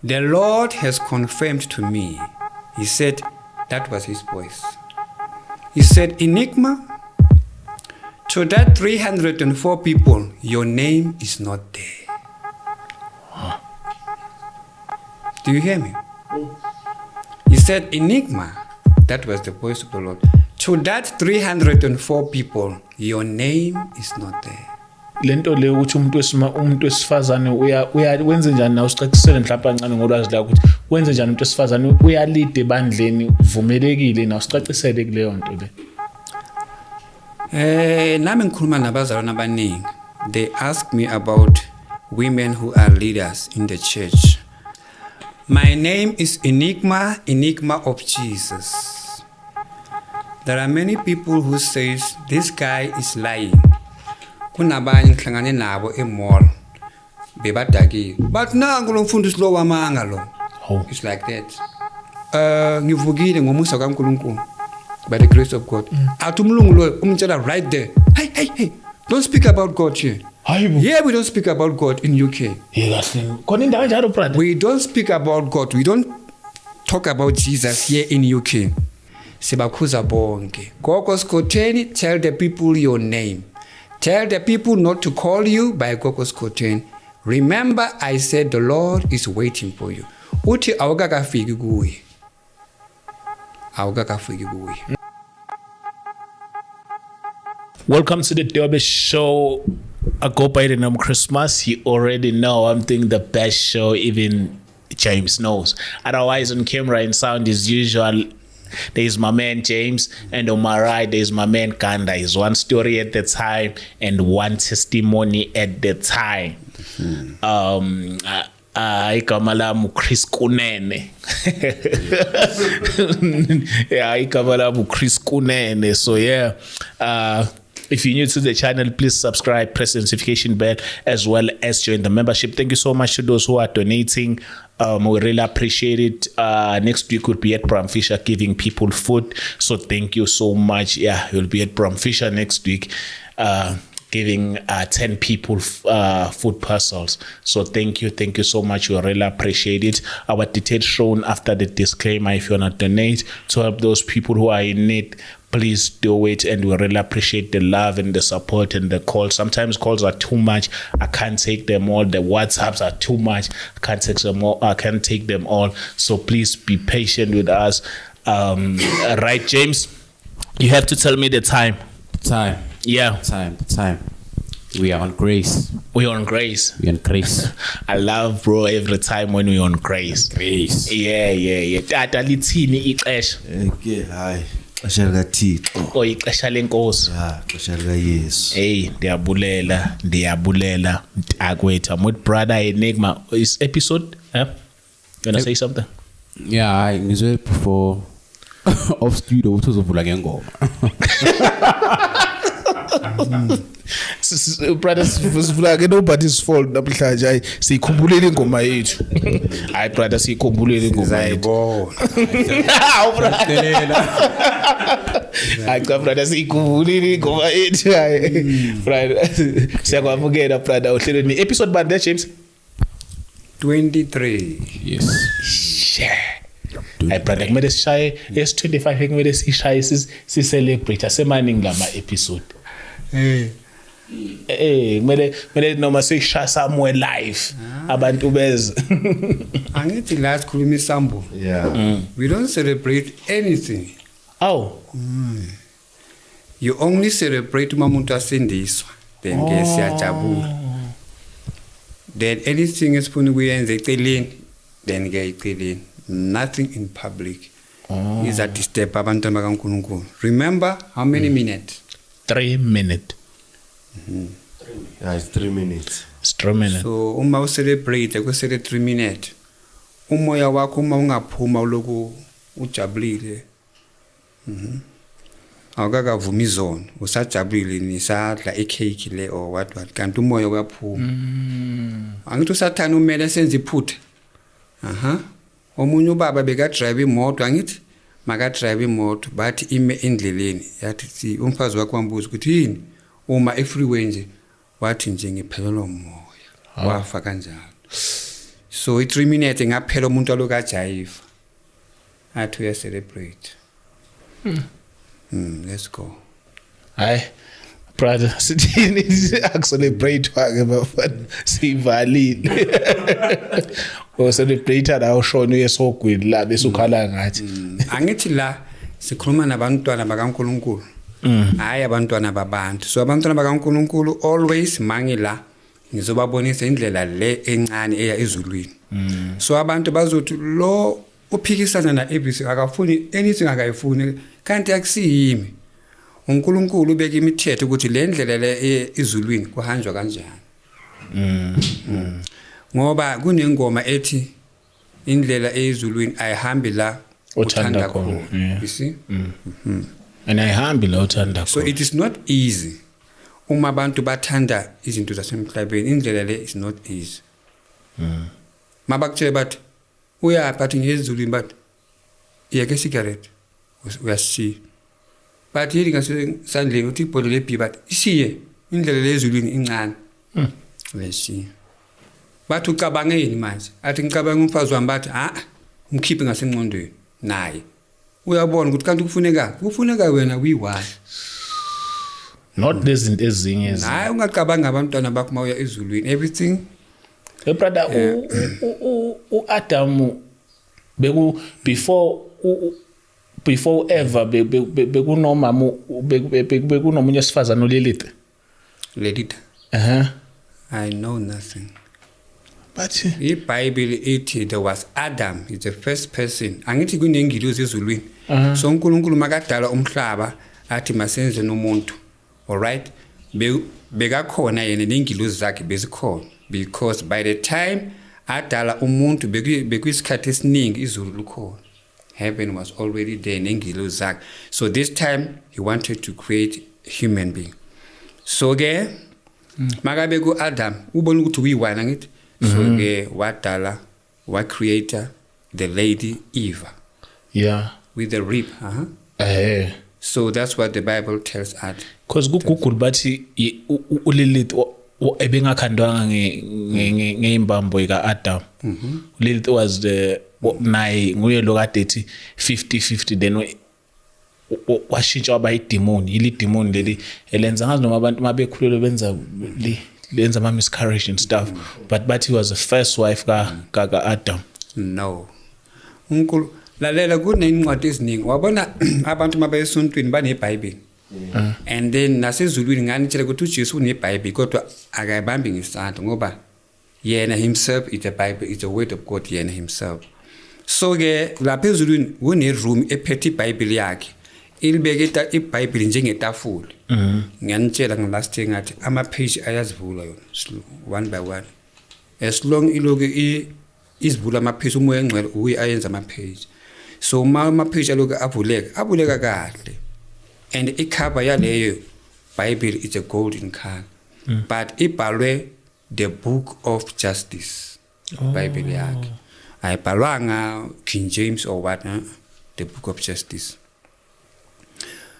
The Lord has confirmed to me. He said, that was his voice. He said, Enigma, to that 304 people, your name is not there. Huh. Do you hear me? He said, Enigma, that was the voice of the Lord. To that 304 people, your name is not there. Lento le ukuthi umuntu wesifazane uya wenze njani na usicacisele mhlawumbe kancane ngolwazi lakho ukuthi wenze njani umuntu wesifazane uyalide ebandleni vumelekile na usicacisele kuleyo nto le. Nami ngikhuluma nabazalwane abaningi. They ask me about women who are leaders in the church. My name is Enigma, Enigma of Jesus. There are many people who says this guy is lying. Kunabanye ngihlangane nabo emall bebadakile but nangu lo mfundisi lo wamanga lo. It's like that. Ngivukile ngomusa kaNkulunkulu by the grace of God. Athi umlungu lo umtshela right there, hey hey hey, don't speak about God here. Here we don't speak about God in UK. We don't speak about God. We don't talk about Jesus here in UK. Sibakhuza bonke. Gogo Skhotheni, tell the people your name. Tell the people not to call you by Gogo Skhotheni. Remember, I said the Lord is waiting for you. Uthi awukakafiki kuye. Awukakafiki kuye. Welcome to the Durban Show. I go by the name Christmas. You already know I'm doing the best show, even James knows. Otherwise, on camera and sound as usual, there's my man James, and on my right there's my man Ganda. Is one story at the time and one testimony at the time. Igama lami Chris Kunene. Yeah, igama lami Chris Kunene. So yeah, if you're new to the channel, please subscribe, press the notification bell, as well as join the membership. Thank you so much to those who are donating. We really appreciate it. Next week we'll be at Bram Fisher giving people food. So thank you so much. Yeah, we'll be at Bram Fisher next week, giving 10 people food parcels. So thank you so much. We really appreciate it. Our details shown after the disclaimer. If you want to donate to help those people who are in need, please do it, and we really appreciate the love and the support and the calls. Sometimes calls are too much. I can't take them all. The WhatsApps are too much. I can't take them all. I can't take them all. So please be patient with us. Right, James? You have to tell me the time. Time. Yeah. Time. We are on grace. We are on grace. We are on grace. I love, bro, every time when we are on grace. Grace. Yeah, yeah, yeah. Tata lithini ixesha. Okay, hi. Ixesha likaThixo. Oh, ixesha lenkosi. Yeah, ixesha likaYesu. Hey, ndiyabulela, ndiyabulela mntakwethu. I'm with brother Enigma. Is episode, huh? You wanna say something? Yeah, ngizwe before off studio uthi uzovula ngengoma. Brother, sivula ke nobody's fault namhlanje. Hayi, siyikhumbulele ingoma yethu. Hayi brother, siyikhumbulele ingoma yethu. Hawu brother. Hayi cha brother, siyikhumbulele ingoma yethu. Hayi brother, siyakwamukela brother ohlelweni. Episode bani James? 23. Yes. Yeah. Hayi brother, kumele sishaye S25, kumele sishaye si celebrate asemaningi lama episode. Hey. Eh, kumele noma seyishaya somewhere live abantu beze. Angithi la sikhuluma isambo. Yeah. We don't celebrate anything. Oh. You only celebrate uma umuntu asindiswa, then ke siyajabula. Then anything esifuna ukuyenza eceleni, then ke eceleni. Nothing in public. Is a disturb abantu bakaNkulunkulu. Remember how many minutes? 3 minutes. Yeah, it's 3 minutes. It's 3 minutes. So uma ucelebrate kusele 3 minutes. Umoya wakho uma ungaphuma uloku ujabulile. Awukakavumi izono, usajabulile nisadla icake le or what what kanti umoya uyaphuma. Angithi usathana umele senze iphutha. Aha. Omunye ubaba beka drive imoto angithi maka drive imoto bathi ime endleleni yathi umfazi wakhe wambuza ukuthi yini uma e freeway nje wathi nje ngiphelelwa umoya wafa kanjalo. So i-3 minutes ngaphela, umuntu aloku ajayiva, athi uya celebrate. Let's go. Hayi brother, sithini? Akucelebrate ke bafana, sivalile. O celebrate la ushona uye sogwini la bese ukhala ngathi. Angithi la sikhuluma nabantwana bakaNkuluNkulu, hayi abantwana babantu. So abantwana bakaNkuluNkulu always mangila ngizobabonisa indlela le encane eya ezulwini. So abantu bazothi lo uphikisana na ABC, akafuni anything, akayifuni, kanti akusiyimi. uNkulunkulu ubeka imithetho ukuthi le ndlela le ezulwini kuhanjwa kanjani. Ngoba kunengoma ethi indlela ezulwini ayihambi la uthanda khona. You see? And ayihambi la uthanda khona. So it is not easy. Uma abantu bathanda izinto zasemhlabeni, indlela le is not easy. Mabakutshela bathi uyapha, athi ngiyezulwini, bathi yeke cigarette, uyashiya. Bathi yini ngasesandleni, uthi ibhodlela lebhi, bathi ishiye, indlela lezulwini incane. Uyashiya. Bathi ucabangeni manje? Athi ngicabanga umfazi wami, bathi ah, umkhiphe ngasengqondweni naye. Uyabona ukuthi kanti kufuneka wena uyi-one. Not lezinto ezinye. Hayi, ungacabanga abantwana bakho mawuya ezulwini, everything. Hey brother, uAdam beku before ever bekunomama, bekunomunye wesifazane uLilith. Lilith. I know nothing. But iBhayibheli ithi there was Adam, is the first person. Angithi kunengilozi ezulwini. So uNkulunkulu makadala umhlaba athi masenze nomuntu. All right? Bekakhona yena nengilozi zakhe bezikhona, because by the time adala umuntu bekuyisikhathi esiningi izulu likhona. Heaven was already there nengilozi zakhe. So this time he wanted to create a human being. So ke makabe ku Adam ubona ukuthi uyi-one, angithi. So ke wadala, wa creator the lady Eva. Yeah. With the rib. So that's what the Bible tells us. Because Google bathi uLilith ebengakhandwanga ngeimbambo kaAdam. Lilith was the naye nguye lo kade ethi 50-50, then washintsha waba idemon. Ili demon leli elenza ngazi noma abantu mabekhulelwe benza lenza ama miscarriage and stuff, but he was the first wife ka Adam. No. Unkulu lalela, kunencwadi eziningi. Wabona abantu mabayesontweni baneBhayibheli. And then nasezulwini nganitshela ukuthi uJesu uneBhayibheli, kodwa akayibambi ngesandla ngoba yena himself is the Bible, is the word of God yena himself. So ke lapha ezulwini kune room ephethe iBhayibheli yakhe. Ilibeke iBhayibheli njengetafula. Ngiyanitshela ngelast year ngathi ama page ayazivula yona one by one. As long iloku izivula ama page, umoya engcwele uye ayenza ama page. So ama page aloku avuleka kahle. And icover yaleyo Bible is a golden color. But ibhalwe the book of justice. Bible yakhe. Ayibhalwanga King James or what, the book of justice.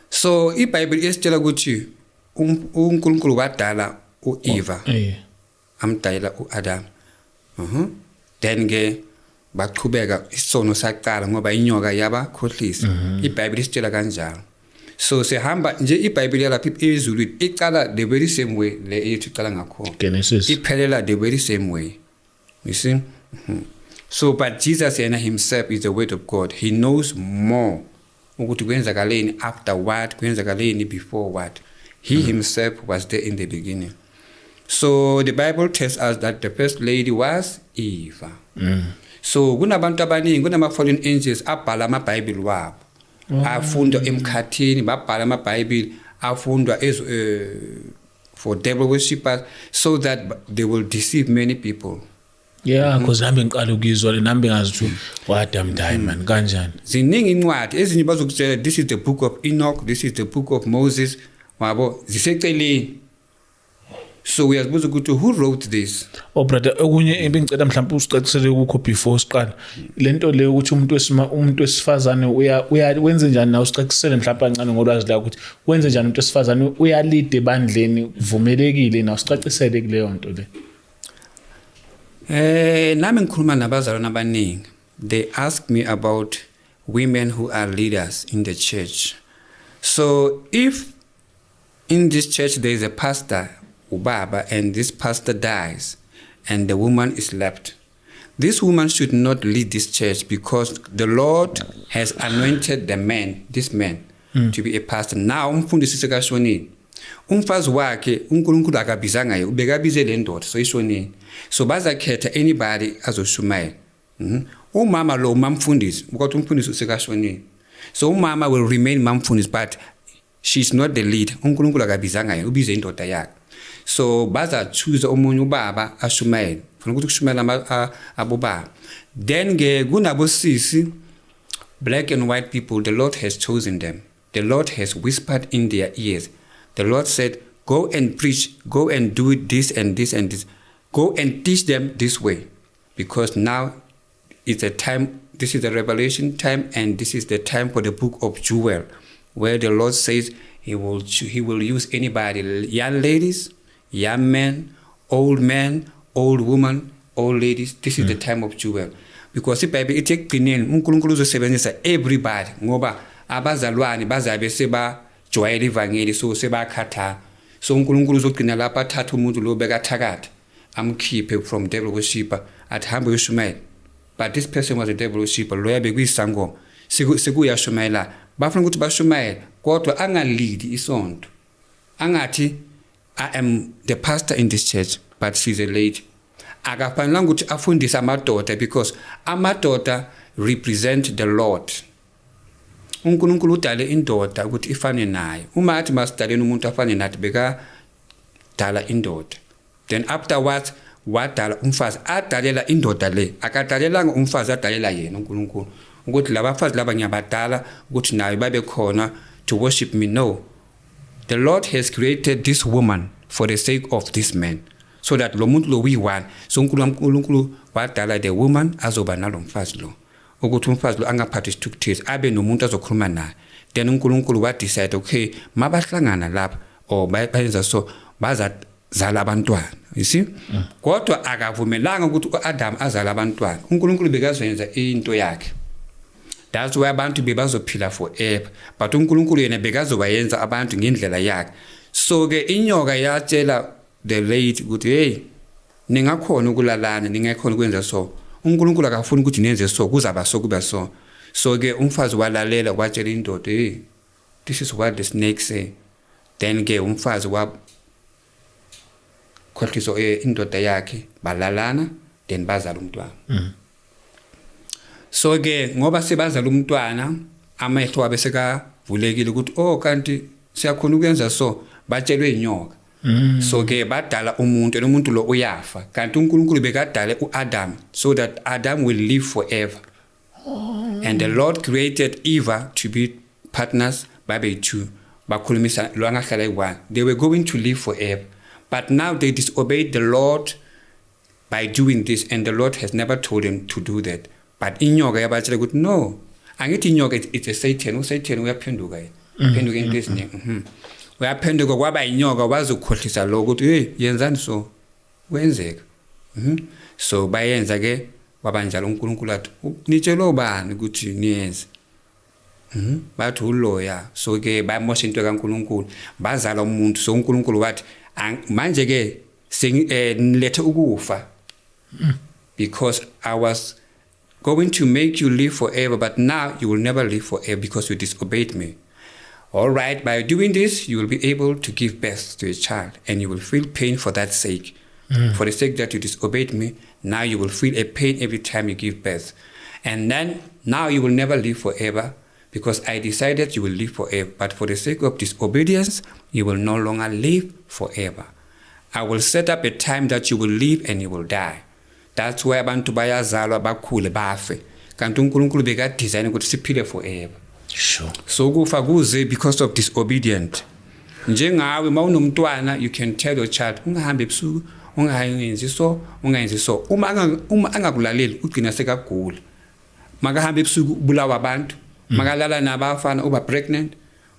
So iBhayibheli isitshela ukuthi uNkulunkulu wadala uEva. Amdala uAdam. Then ke baqhubeka isono saqala ngoba inyoka yabakhohlisa. iBhayibheli isitshela kanjalo. So sihamba nje iBhayibheli yalapha ezulwini iqala the very same way le ethu iqala ngakho. Genesis. Iphelela the very same way. You see? So but Jesus yena himself is the word of God. He knows more ukuthi kwenzakaleni after what, kwenzakaleni before what. He himself was there in the beginning. So the Bible tells us that the first lady was Eva. So kunabantu abaningi, kunama fallen angels abhala amaBhayibheli wabo. Afundwa emkhathini, babhala amaBhayibheli afundwa as for devil worshippers, so that they will deceive many people. Yeah, because nami ngiqala ukuyizwa le, nami ngazi ukuthi uAdam Diamond kanjani. Ziningi incwadi ezinye bazokutshela this is the book of Enoch, this is the book of Moses, wabo ziseceleni. So uyazibuza ukuthi who wrote this? Oh brother, okunye ebengicela mhlawumbe usicacisele kukho before siqala. Lento le ukuthi umuntu wesifazane uya wenze njani, na usicacisele mhlawumbe kancane ngolwazi lakho ukuthi wenze njani umuntu wesifazane uyalide ebandleni, vumelekile, na usicacisele kuleyo nto le. Nami ngikhuluma nabazalwane abaningi. They ask me about women who are leaders in the church. So if in this church there is a pastor, ubaba, and this pastor dies and the woman is left, this woman should not lead this church because the Lord has anointed the man, this man, to be a pastor. Now umfundisi sekashonile. Umfazi wakhe uNkulunkulu akabizanga yena, ubekabize le ndoda, so ishonile. So bazakhetha anybody azoshumayela. Umama lo mamfundisi, ukuthi umfundisi usekashonile. So umama will remain mamfundisi, but she's not the leader. uNkulunkulu akabizanga yena, ubize indoda yakhe. So baza choose omunye ubaba ashumayele. Funa ukuthi kushumayela abobaba. Then ke kunabosisi, black and white people, the Lord has chosen them. The Lord has whispered in their ears. The Lord said, go and preach, go and do this and this and this. Go and teach them this way. Because now it's a time, this is the revelation time, and this is the time for the book of Joel, where the Lord says he will use anybody, young ladies, young men, old men, old women, old ladies. This is the time of Joel. Because iBhayibheli ithi ekugcineni uNkulunkulu uzosebenzisa everybody, ngoba abazalwane bazabe sebajwayele ivangeli, so sebakhathala. So uNkulunkulu uzogcina lapha athatha umuntu lo bekathakatha, amkhiphe from devil worshipper, athi hambe uyoshumayela. But this person was a devil worshipper, loya bekuyisangoma, sekuyashumayela. Bafuna ukuthi bashumayele, kodwa angalidi isonto. Angathi I am the pastor in this church, but she's a lady. Akafanelanga ukuthi afundise amadoda, because amadoda represent the Lord. uNkulunkulu udale indoda ukuthi ifane naye. Uma athi masidaleni umuntu afane nathi, bekadala indoda. Then afterwards wadala umfazi, adalela indoda le. Akadalelanga umfazi, adalela yena uNkulunkulu. Ukuthi labafazi laba ngiyabadala ukuthi nayo babe khona to worship me. No. The Lord has created this woman for the sake of this man, so that lo muntu lo uyi-one. So uNkulunkulu wadala the woman azoba nalo mfazi lo, ukuthi umfazi lo angaphathi isithukuthezi, abe nomuntu azokhuluma naye. Then uNkulunkulu wa-decide, okay, mabahlangana lapha or bayenza so, bazazala abantwana, you see. Kodwa akavumelanga ukuthi uAdam azale abantwana. uNkulunkulu bekazoyenza into yakhe. That's why abantu bebazophila forever, but uNkulunkulu yena bekazobayenza abantu ngendlela yakhe. So ke inyoka yatshela the lady ukuthi hey, ningakhona ukulalana, ningakhona ukwenza so. uNkulunkulu akafuni ukuthi nenze so, kuzaba so, kuba so. So ke umfazi walalela, watshela indoda, hey, this is what the snake say. Then ke umfazi wakhohliswa indoda yakhe, balalana, then bazala umntwana. So ke ngoba sebazala umntwana, amehlo wabe sekavulekile ukuthi oh, kanti siyakhona ukwenza so, batshelwe inyoka. So ke badala umuntu, and umuntu lo uyafa. Kanti uNkulunkulu bekadale uAdam so that Adam will live forever. And the Lord created Eva to be partners, babe two. Bakhulumisa lo angahlala eyi-one. They were going to live forever. But now they disobeyed the Lord by doing this, and the Lord has never told them to do that. But inyoka yabatshela ukuthi no, angithi inyoka it's a Satan, uSatan uyaphenduka yena. Uphenduka into eziningi. Uyaphenduka kwaba inyoka, wazokhohlisa lo ukuthi hey, yenzani so, kwenzeka. So bayenza ke, wabanjalo uNkulunkulu athi nitshelo ubani ukuthi niyenze. Bathi uloya. So ke bayamosha into kaNkulunkulu, bazala umuntu. So uNkulunkulu wathi manje ke nilethe ukufa, because I was going to make you live forever, but now you will never live forever because you disobeyed me. All right, by doing this, you will be able to give birth to a child, and you will feel pain for that sake. For the sake that you disobeyed me, now you will feel a pain every time you give birth. And then now you will never live forever, because I decided you will live forever. But for the sake of disobedience, you will no longer live forever. I will set up a time that you will live and you will die. That's why abantu bayazalwa bakhule bafe. Kanti uNkulunkulu bekadesign ukuthi siphile forever. Sure. So kufa kuze because of disobedient. Njengawe mawunomntwana, you can tell your child ungahambi ebusuku, ungayenzi so, ungayenzi so. Uma angakulaleli ugcina sekagula. Makahamba ebusuku ubulawa abantu, makalala nabafana uba pregnant,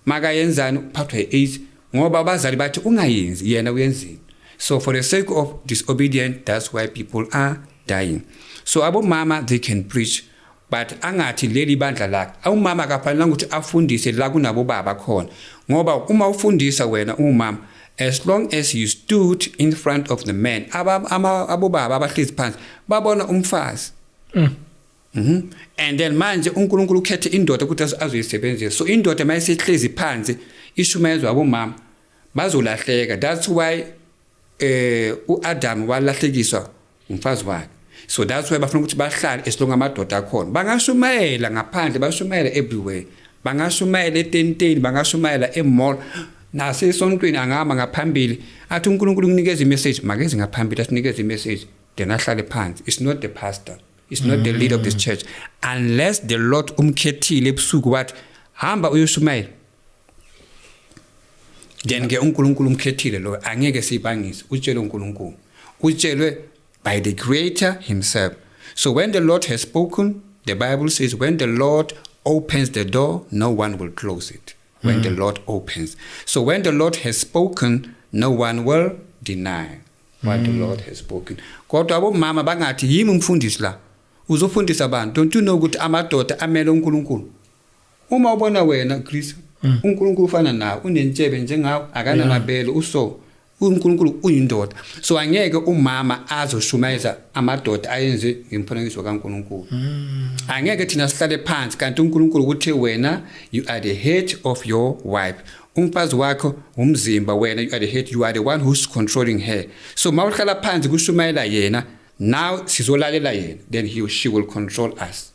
makayenzani uphathwa yi-AIDS, ngoba abazali bathi ungayenzi, yena uyenzile. So for the sake of disobedience, that's why people are dying. So abomama, they can preach, but angathi leli bandla lakhe. Umama akafanelanga ukuthi afundise la kunabo baba khona, ngoba uma ufundisa wena umama, as long as you stood in front of the man, abobaba abahlezi phansi babona umfazi. And then manje uNkulunkulu ukhethe indoda ukuthi azoyisebenzisa. So indoda mayisehlezi phansi ishumayezwa abomama bazolahleka. That's why uAdam walahlekiswa umfazi wakhe. So that's why bafuna ukuthi bahlale esilonga amadoda akhona. Bangashumayela ngaphandle, bashumayela everywhere. Bangashumayela etenteni, bangashumayela emall. Nasesontweni angahamba ngaphambili athi uNkulunkulu ukunikeza imessage, makeze ngaphambili asinikeze imessage, then ahlale phansi. It's not the pastor. It's not the leader of this church. Unless the Lord umkhethile ebusuku wathi hamba uyoshumayela. Then ke uNkulunkulu umkhethile lo, angeke sibangise. Utshelwe uNkulunkulu. Utshelwe by the Creator himself. So when the Lord has spoken, the Bible says when the Lord opens the door, no one will close it. When the Lord opens. So when the Lord has spoken, no one will deny what the Lord has spoken. Kodwa abomama bangathi yimi umfundisi la. Uzofundisa abantu. Don't you know ukuthi amadoda amele uNkulunkulu? Uma ubona wena Chris, uNkulunkulu ufana nawe, unentshebe njengawe, akanamabele, uso. uNkulunkulu uyindoda. So angeke umama azoshumayeza amadoda ayenze ngemfanekiso kaNkulunkulu. Angeke thina sihlale phansi kanti uNkulunkulu uthe wena you are the head of your wife. Umfazi wakho umzimba, wena you are the head, you are the one who's controlling her. So mawuhlala phansi kushumayela yena, now sizolalela yena, then he or she will control us.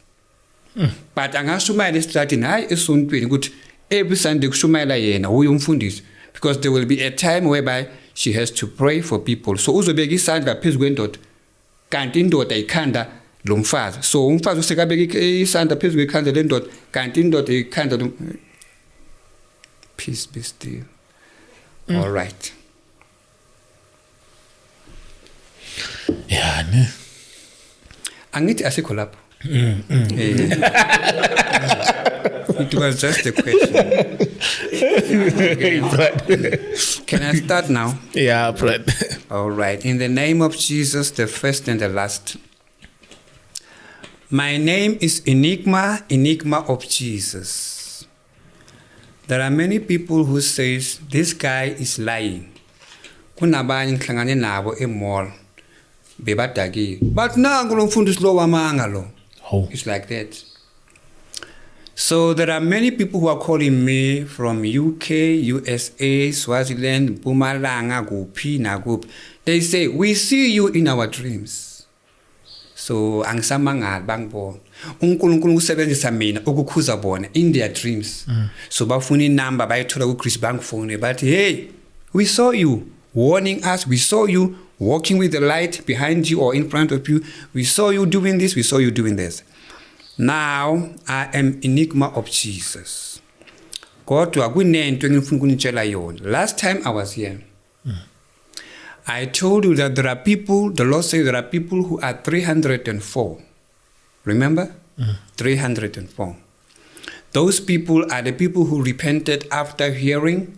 But angashumayela esitratini, hayi esontweni ukuthi every Sunday kushumayela yena uye umfundisi, because there will be a time whereby she has to pray for people. So uzobeka isandla phezu kwendoda kanti indoda ikhanda lomfazi. So umfazi usekabeka isandla phezu kwekhanda lendoda kanti indoda ikhanda. Peace be still. All right. Yeah, ne. Angithi asikho lapho. It was just a question. Can I start now? Yeah, Brad. All right. In the name of Jesus, the first and the last. My name is Enigma, Enigma of Jesus. There are many people who says this guy is lying. Kunabanye ngihlangane nabo emall bebadakile. But nangu lo mfundisi lo wamanga lo. Oh. It's like that. So there are many people who are calling me from UK, USA, Swaziland, Mpumalanga, kuphi nakuphi. They say, we see you in our dreams. So angisamangali bangibona. uNkulunkulu usebenzisa mina ukukhuza bona in their dreams. So bafuna inumber bayithola kuChris bangifone bathi, hey, we saw you warning us, we saw you walking with the light behind you or in front of you, we saw you doing this, we saw you doing this. Now I am Enigma of Jesus. Kodwa kunento engifuna ukunitshela yona. Last time I was here, I told you that there are people, the Lord says there are people who are 304. Remember? 304. Those people are the people who repented after hearing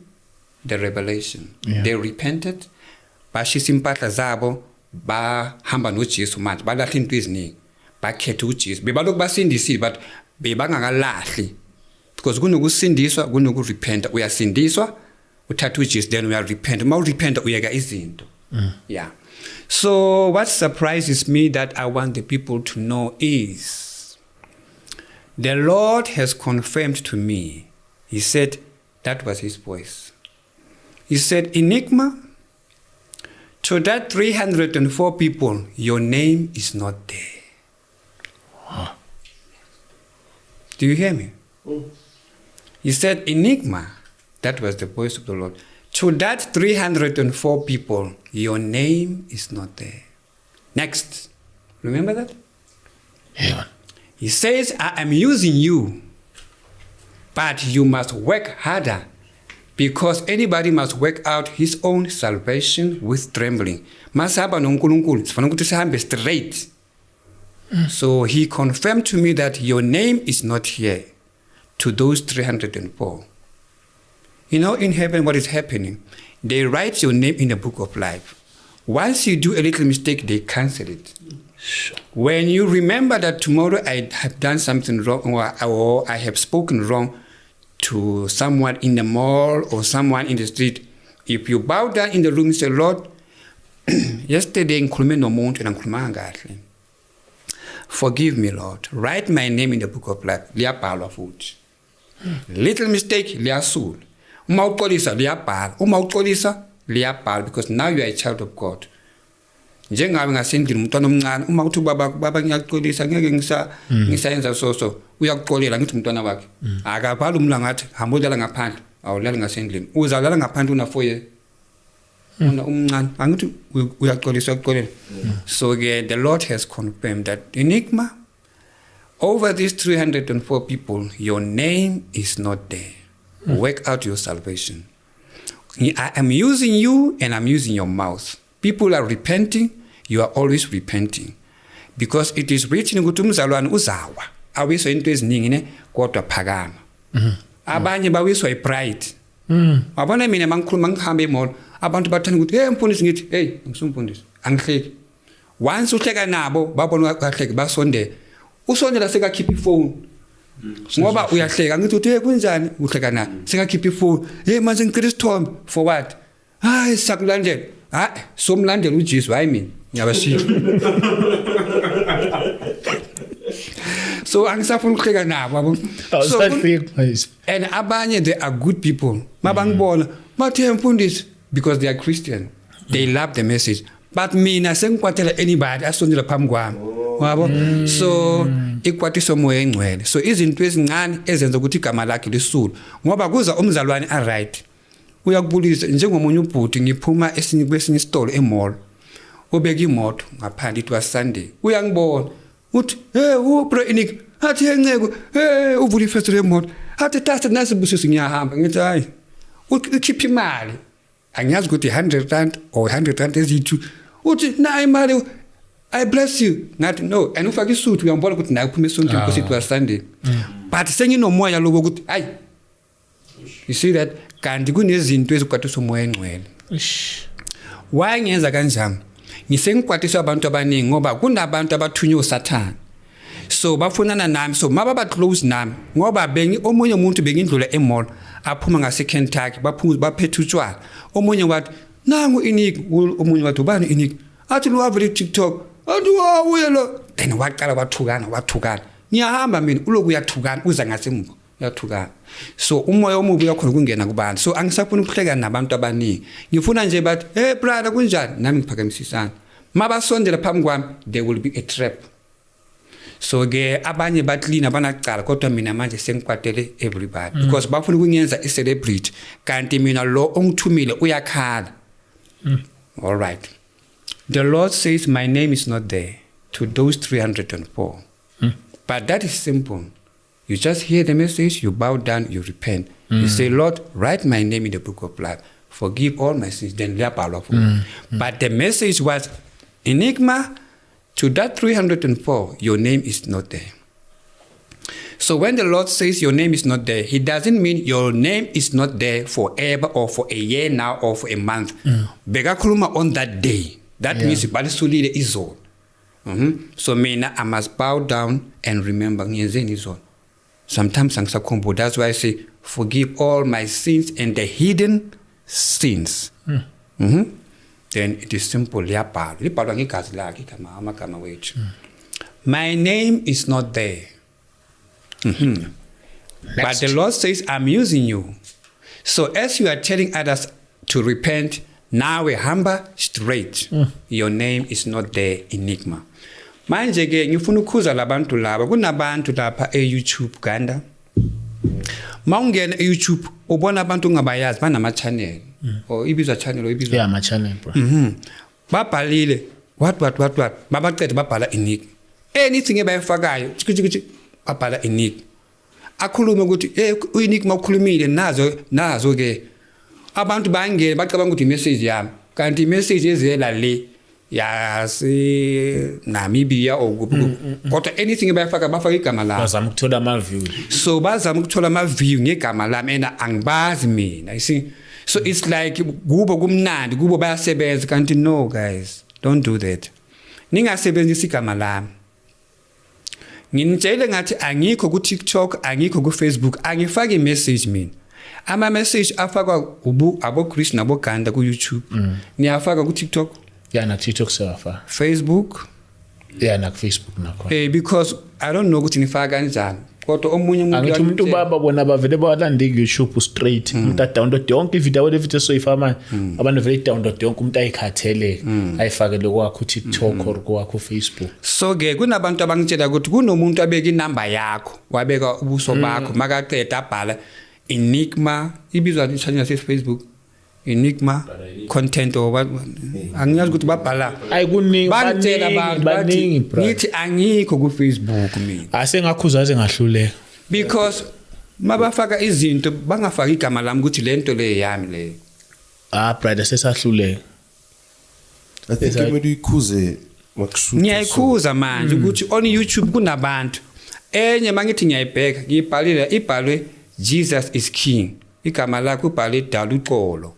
the revelation. Yeah. They repented. Bashisa impahla zabo, bahamba noJesu manje, balahla into eziningi. Bakhetha uJesu. Bebalokhu basindisile but bebangakalahli. Because kunokusindiswa, kunokurepenta. Uyasindiswa, uthatha uJesu, then uyarepent. Uma urepenta uyeka izinto. Yeah. So what surprises me that I want the people to know is the Lord has confirmed to me. He said that was his voice. He said, Enigma, to that 304 people, your name is not there. Huh. Do you hear me? He said, Enigma, that was the voice of the Lord. To that 304 people, your name is not there. Next. Remember that? Yeah. He says, I am using you, but you must work harder, because anybody must work out his own salvation with trembling. Masihamba noNkulunkulu, sifuna ukuthi sihambe straight. So he confirmed to me that your name is not here to those 304. You know, in heaven, what is happening? They write your name in the book of life. Once you do a little mistake, they cancel it. When you remember that tomorrow I have done something wrong or I have spoken wrong to someone in the mall or someone in the street, if you bow down in the room and say, Lord, yesterday ngikhulume nomuntu and angikhulumanga kahle. Forgive me, Lord. Write my name in the book of life. Liyabhalwa futhi. Little mistake, liyasula. Uma uxolisa liyabhala. Uma uxolisa liyabhala because now you are a child of God. Njengabe ngasendlini umntwana omncane uma uthi baba baba ngiyakuxolisa ngeke ngisayenza so uyakuxolela ngithi umntwana wakhe akabhala umlanga athi hamba ulala ngaphandle awulali ngasendlini uzalala ngaphandle una 4 years una umncane angithi uyaxolisa uyakuxolela. So ke the Lord has confirmed that Enigma, over these 304 people, your name is not there. Work out your salvation. I am using you and I'm using your mouth. People are repenting, you are always repenting. Because it is written ukuthi umzalwane uzawa. Awiswa into eziningi ne kodwa phakama. Abanye bawiswa ipride. Wabona mina mangikhuluma ngihamba emall, abantu bathanda ukuthi hey mfundisi ngithi hey ngisumfundisi angihleki. Once uhleka nabo babona kahleki basondela. Usondela sekakhipha ifone. Ngoba uyahleka ngithi uthi hey kunjani uhleka na sekakhipha ifone. Hey manje ngicela isithombe for what? Hayi sakulandela. Hayi somlandela uJesu hayi mina ngiyabashiya. So angisafuna ukuhleka nabo yabo. So and abanye they are good people. Mabangibona bathi mfundisi because they are Christian. They love the message. But mina sengikwatela anybody asondela phambi kwami. Yabo? So ikwatiso moya engcwele. So izinto ezincane ezenza ukuthi igama lakhe lisulu ngoba kuza umzalwane a right. Uyakubulisa njengomunye ubhuti ngiphuma esinye kwesinye isitolo emall. Ubeka imoto ngaphandle it was Sunday. Uyangibona uthi hey bro Enik athi enceko hey uvula ifesitela yemoto athi tata nasi busiso ngiyahamba ngithi hayi ukhipha imali angiyazi ukuthi 100 rand or 100 rand ezithu uthi na imali I bless you ngathi no and ufaka isuit uyambona ukuthi naye uphuma esontweni because it was Sunday. But senginomoya lobo ukuthi hayi you see that kanti kunezinto ezikwatisa umoya engcwele. Why ngenza kanjani? Ngisengikwatiswa abantu abaningi ngoba kunabantu abathunywe uSathane. So bafunana nami so mababa close nami ngoba bengi omunye umuntu bengindlula emall aphuma ngase Kentucky baphuza baphethe utshwala. Omunye wathi nangu Enik, omunye wathi ubani Enik? Athi lo wavele TikTok. Athi wawuye lo. Then waqala wathukana. Ngiyahamba mina uloku uyathukana uza ngasemuva. Uyathukana. So umoya omubi uyakhona ukungena kubantu. So angisafuni ukuhleka nabantu abaningi. Ngifuna nje bathi hey brother kunjani nami ngiphakamisisana. Mabasondela phambi kwami there will be a trap. So ke abanye ba clean abanacala kodwa mina manje sengikwatele everybody because bafuna ukunyenza i celebrity kanti mina lo ongithumile uyakhala. All right. The Lord says my name is not there to those 304. But that is simple. You just hear the message, you bow down, you repent. You say, Lord, write my name in the book of life. Forgive all my sins. Then But the message was, Enigma, to that 304, your name is not there. So when the Lord says your name is not there, he doesn't mean your name is not there forever or for a year now or for a month. Bekakhuluma on that day. That means balisulile izolo. So mina, I must bow down and remember ngiyenzeni izolo. Sometimes angisakhumbuli. That's why I say, forgive all my sins and the hidden sins. Then it is simple. Liyabhalwa. Libhalwa ngegazi lakhe igama amagama wethu. My name is not there. But the Lord says, I'm using you. So as you are telling others to repent, now we hamba straight. Your name is not there, Enigma. Manje ke ngifuna ukukhuza labantu laba kunabantu lapha e-YouTube Uganda. Mawungena e-YouTube ubona abantu ongabayazi banama channel or ibizwa channel or ibizwa yeah, my channel bro. Babhalile what babaqede babhala Enigma. Anything ebayifakayo chiki babhala Enigma. Akhulume ukuthi hey uEnigma ukhulumile nazo ke abantu bangene bacabanga ukuthi imessage yami kanti imessage ezela le yase Namibia or kuphi kodwa anything ebayifaka bafaka igama lami bazama ukuthola ama view. So bazama ukuthola ama view ngegama lami and angibazi mina you see. So it's like kubo kumnandi kubo bayasebenza kanti no guys, don't do that. Ningasebenzisi igama lami. Nginitshele ngathi angikho ku TikTok, angikho ku Facebook, angifaki message mina. Ama message afakwa ubu abo Chris nabo Ganda ku YouTube. Niyafaka ku TikTok? Yeah, na TikTok siyafa. Facebook? Yeah, na Facebook nakho. Because I don't know ukuthi nifaka kanjani. Kodwa omunye umuntu angithi umuntu baba bona bavele balande ku YouTube straight. Umuntu adownload yonke ivideo le video soyifa manje. Abantu vele download yonke umuntu ayikhathele ayifakele kwakho TikTok or kwakho Facebook. So ke kunabantu abangitshela ukuthi kunomuntu abeka inamba yakho, wabeka ubuso bakho makaqeda abhala Enigma, ibizwa i channel yase Facebook. Enigma content or angiyazi ukuthi babhala. Ayikuningi bangitshela abantu baningi ngithi angikho ku Facebook mina. Asengakhuza aze ngahluleka. Because mabafaka izinto bangafaki igama lami ukuthi lento le yami le. Ah brother sesahluleka. I think kumele uyikhuze makushuthi. Ngiyayikhuza manje ukuthi on YouTube kunabantu. Enye mangithi ngiyayibheka ngiyibhalile ibhalwe Jesus is King. Igama lakho ubhale Daluxolo.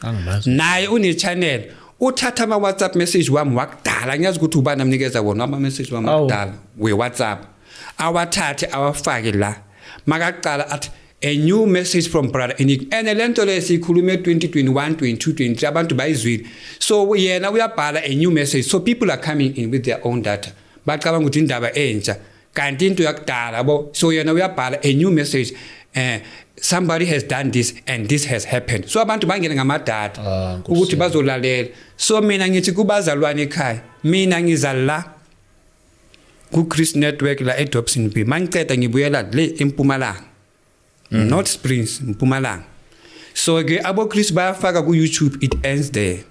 Angimazi. Naye une channel uthatha ama WhatsApp message wami wakudala ngiyazi ukuthi ubani amnikeza wona ama message wami wakudala we WhatsApp awathathe awafake la makaqala athi a new message from brother Enigma and lento le sikhulume 2021 22 23 abantu bayizwile so yena uyabhala a new message so people are coming in with their own data bacabanga ukuthi indaba entsha kanti into yakudala bo so yena uyabhala a new message somebody has done this and this has happened so abantu bangena ngamadata ukuthi bazolalela so mina ngithi kubazalwane ekhaya mina ngiza la ku Chris Network la eDobson B mangiceda ngibuyela le eMpumalanga not Springs Mpumalanga so ke abo Chris bayafaka ku YouTube it ends there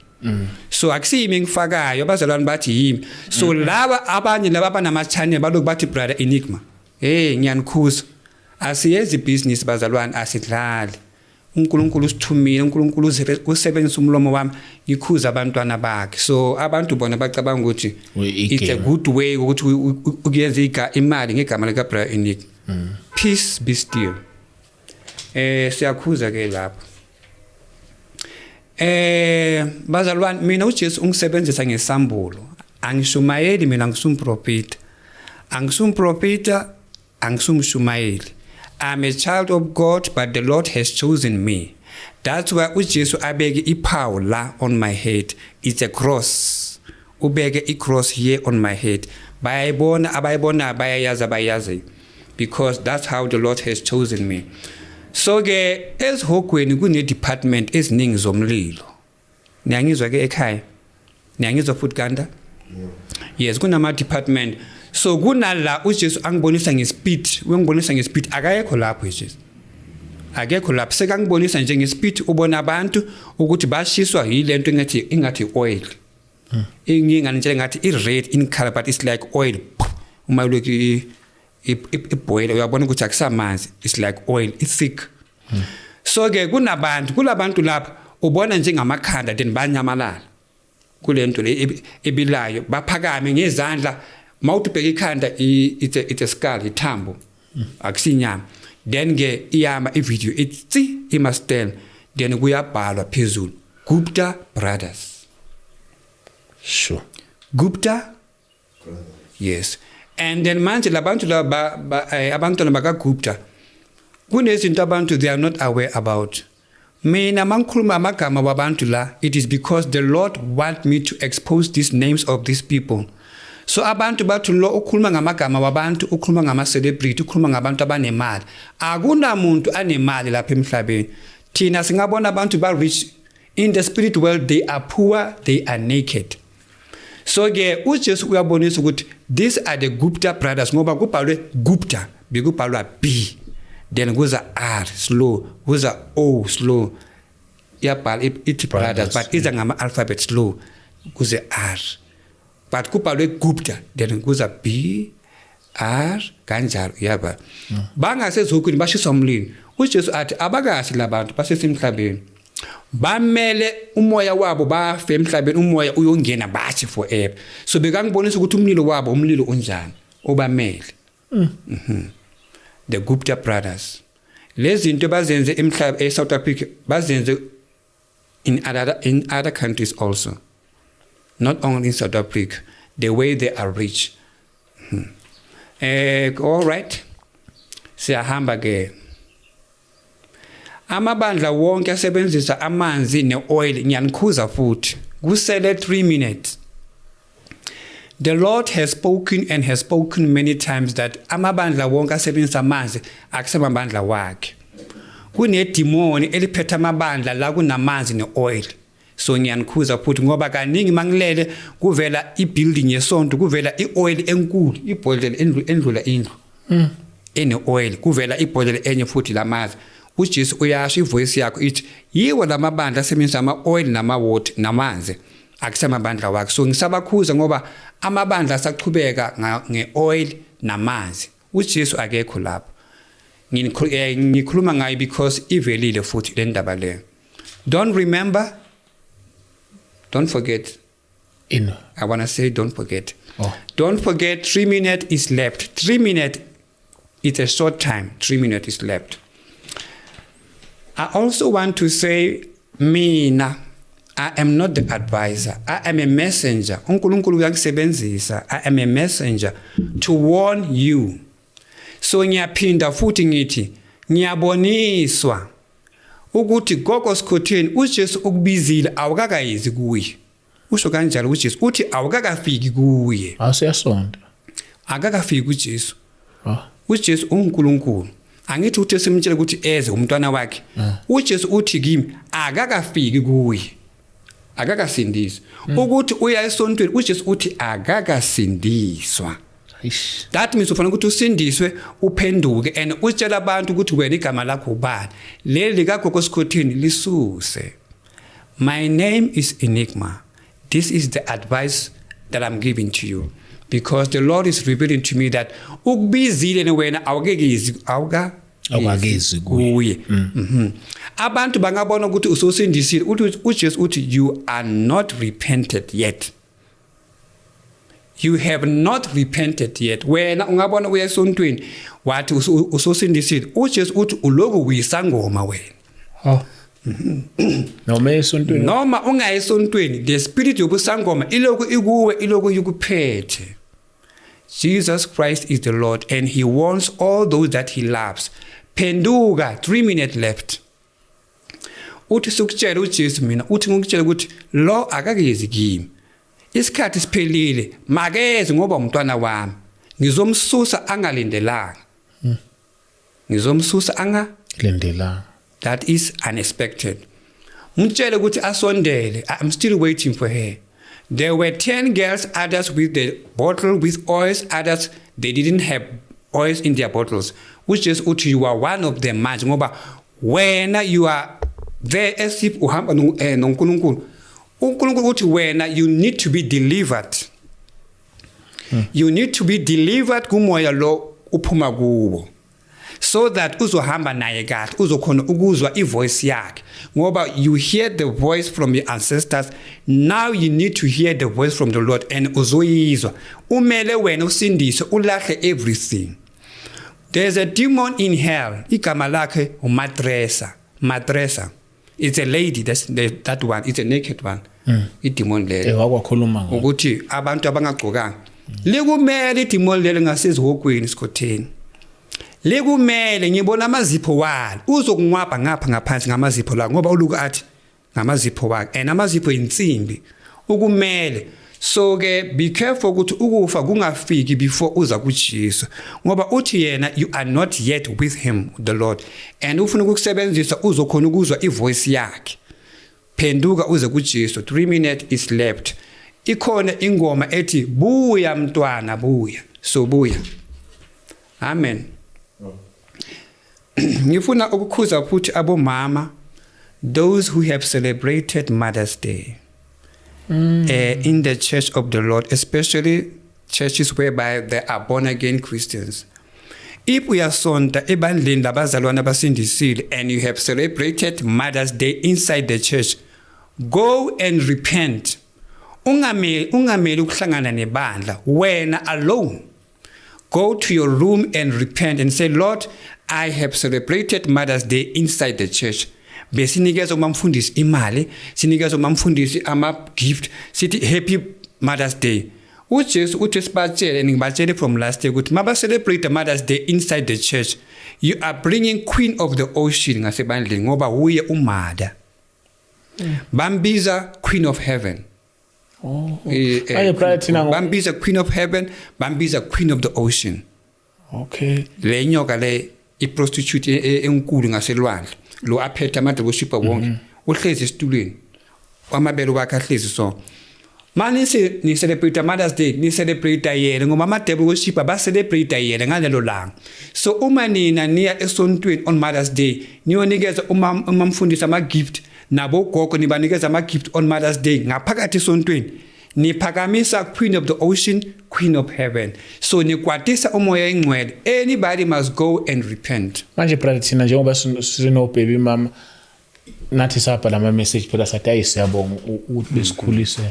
so akusimi ngifakayo abazalwane bathi yimi so laba abanye laba abanama channel baloku bathi brother Enigma hey ngiyanikhuza asiyenzi business bazalwane asidlali uNkulunkulu usithumile uNkulunkulu usebenzisa umlomo wami ngikhuza abantwana bakhe so abantu bona bacabanga ukuthi it's a good way ukuthi ukuyenza imali ngegama lika brother Enigma peace be still siyakhuza ke lapho bazalwane mina uJesu ungisebenzisa ngesambulo angishumayeli mina ngisumprofita angisumshumayeli I'm a child of God but the Lord has chosen me. That's why uJesu abeke ipower la on my head. It's a cross. Ubeke i-cross here on my head. Bayayibona abayibona bayayazi abayazi because that's how the Lord has chosen me. So ke ezihogweni kune department eziningi zomlilo. Niyangizwa ke ekhaya? Niyangizwa futhi Ganda? Yes, kunama department. So kunala uJesu angibonisa ngespeed, uyangibonisa ngespeed akayekho lapho uJesu. Akekho lapho sekangibonisa nje ngespeed ubona abantu ukuthi bashiswa yilento engathi oil. Inginganitshela ngathi i red in color but it's like oil. Uma ulokhu iboil uyabona ukuthi akusamanzi it's like oil it's thick. So ke kunabantu kulabantu lapha ubona njengamakhanda then banyamalala kulento le ebilayo baphakame ngezandla mawuthi ubheka ikhanda it's a skull ithambo akusinyama then ke iyama ivideo ithi imastel then kuyabhalwa phezulu Gupta Brothers. Sure. Gupta Brothers. Yes. And then manje labantu laba abantwana baka Gupta kunezinto abantu they are not aware about. Mina mangikhuluma amagama wabantu la it is because the Lord want me to expose these names of these people. So abantu bathi lo ukhuluma ngamagama wabantu ukhuluma ngama celebrity ukhuluma ngabantu abanemali. Akunamuntu anemali lapha emhlabeni. Thina singabona abantu ba rich in the spirit world they are poor, they are naked. So ke uJesu uyabonisa ukuthi these are the Gupta brothers ngoba kubhalwe Gupta bekubhalwa B then kuza R slow kuza O slow iyabhala ithi brothers but iza ngama alphabet slow kuze R but kubhalwe Gupta then kuza B R kanjalo yaba bangasezokweni bashiswa umlilo uJesu athi abakashi labantu basesemhlabeni bamele umoya wabo bafe emhlabeni umoya uyongena bathi forever so bekangibonisa ukuthi umlilo wabo umlilo unjani obamele the Gupta brothers lezi zinto bazenze emhlabeni eSouth Africa bazenze in other countries also not only in South Africa. the way they are rich. All right, siyahamba ke. Amabandla wonke asebenzisa amanzi neoil, ngiyanikhuza futhi kusele 3 minutes. The Lord has spoken and has spoken many times that amabandla wonke asebenzisa amanzi akusemabandla wakhe. Kunedimoni eliphethe amabandla la kunamanzi neoil. So ngiyanikhuza futhi ngoba kaningi mangilele kuvela ibuilding yesonto, kuvela ioil enkulu, ibhodlela endlula indlu. Ene oil, kuvela ibhodlela enye futhi lamanzi. UJesu uyasho, ivoice yakho ithi yiwo lamabandla asebenzisa ama oil nama water namanzi akusemabandla wakhe. So ngisabakhuza ngoba amabandla asachubeka ngeoil namanzi, uJesu akekho lapho. Ngikhuluma ngayo because ivelile futhi le ndaba le. Don't remember, don't forget. In I want to say don't forget. Oh. Don't forget, 3 minutes is left. 3 minutes, it's a short time. 3 minutes is left. I also want to say, mina, I am not the advisor. I am a messenger. UNkulunkulu uyangisebenzisa. I am a messenger to warn you. So ngiyaphinda futhi ngithi ngiyaboniswa ukuthi gogo Sikhotheni, uJesu ukubizile, awukakayizi kuye. Usho kanjalo uJesu, uthi awukakafiki kuye. Awusiyasonta. Akakafiki kuJesu. Oh. UJesu uNkulunkulu. Angithi uthi simtshele ukuthi eze umntwana wakhe. UJesu uthi kimi akakafiki kuye. Akakasindiswa. Ukuthi uya esontweni, uJesu uthi akakasindiswa. Eish. That means ufanele ukuthi usindiswe, uphenduke and utshela abantu ukuthi wena igama lakho ubani. Leli likagogo Sikhotheni lisuse. My name is Enigma. This is the advice that I'm giving to you because the Lord is revealing to me that ukubizile wena awukekezi awuka Awukakezi kuye. kuye. Abantu bangabona ukuthi usosindisile, uthi uJesu uthi you are not repented yet. You have not repented yet. Wena ungabona uya esontweni wathi usosindisile, uJesu uthi uloku uyisangoma wena. Oh. Noma esontweni. Noma ungayi esontweni, the spirit yobusangoma iloku ikuwe, iloku ikuphethe. Jesus Christ is the Lord and he wants all those that he loves. Phenduka, 3 minutes left. Uthi sukutshela uJesu, mina uthi ngikutshela ukuthi lo akakezi kimi. Isikhathi siphelile, makeze ngoba umntwana wami. Ngizomsusa angalindelanga. Ngizomsusa anga Lindela. That is unexpected. Mtshele ukuthi asondele. I'm still waiting for her. There were 10 girls, others with the bottle with oils, others they didn't have oils in their bottles. Which is uthi you are one of them manje ngoba wena you are there as if uhamba noNkulunkulu. uNkulunkulu uthi wena you need to be delivered. You need to be delivered kumoya lo uphuma kuwo, so that uzohamba naye kahle, uzokhona ukuzwa ivoice yakhe, ngoba you hear the voice from your ancestors. Now you need to hear the voice from the Lord and uzoyizwa. Umele wena usindiswe, ulahle everything. There's a demon in hell, igama lakhe uMatresa. Matresa, it's a lady, that one, it's a naked one, idemon lelo. Wakwakhuluma ngayo. Ukuthi abantu abangagcokanga, likumele idemon lelo ngasezihogweni, Sikhotheni, likumele. Ngibona amazipho walo, uzokunwabha ngapha ngaphansi ngamazipho la, ngoba uluku athi ngamazipho wakhe and amazipho insimbi ukumele. So ke be careful ukuthi ukufa kungafiki before uza kuJesu, ngoba uthi yena you are not yet with him, the Lord, and ufuna ukukusebenzisa, uzokhona ukuzwa ivoice yakhe. Phenduka uze kuJesu, 3 minutes is left. Ikhona ingoma ethi buya mntwana buya, so buya. Amen. Ngifuna ukukhuza futhi abomama, those who have celebrated Mother's Day in the church of the Lord, especially churches whereby there are born again Christians. If uyasonta ebandleni labazalwane abasindisile and you have celebrated Mother's Day inside the church, go and repent. Ungameli ukuhlangana nebandla wena alone. Go to your room and repent and say, "Lord, I have celebrated Mother's Day inside the church." Besinikeza umamfundisi imali, sinikeza umamfundisi ama gift, sithi happy Mother's Day. uJesu uthi sibatshele, ngibatshele from last year ukuthi maba celebrate Mother's Day inside the church, you are bringing Queen of the Ocean ngasebandleni, ngoba uye umother. Bambiza Queen of Heaven. Oh. Bambiza Queen of Heaven, bambiza Queen of the Ocean. Okay. Le nyoka le i-prostitute enkulu ngaselwandle, lo aphethe ama-worshipper wonke, uhlezi esitulweni, amabele wakhe ahlezi so. Manje ni celebrate Mother's Day, ni celebrate yena ngoba ama-devil worshipper ba celebrate yena ngalelo langa. So uma nina niya esontweni on Mother's Day, niyonikeza umamfundisi ama-gift, nabo gogo nibanikeza ama-gift on Mother's Day ngaphakathi esontweni, niphakamisa Queen of the Ocean, Queen of Heaven. So nikwatisa umoya engcwele. Anybody must go and repent. Manje brother, thina njengoba sino baby mama nathi sabhala ama message phela sathi ayisiyabonga ukuthi besikhulise.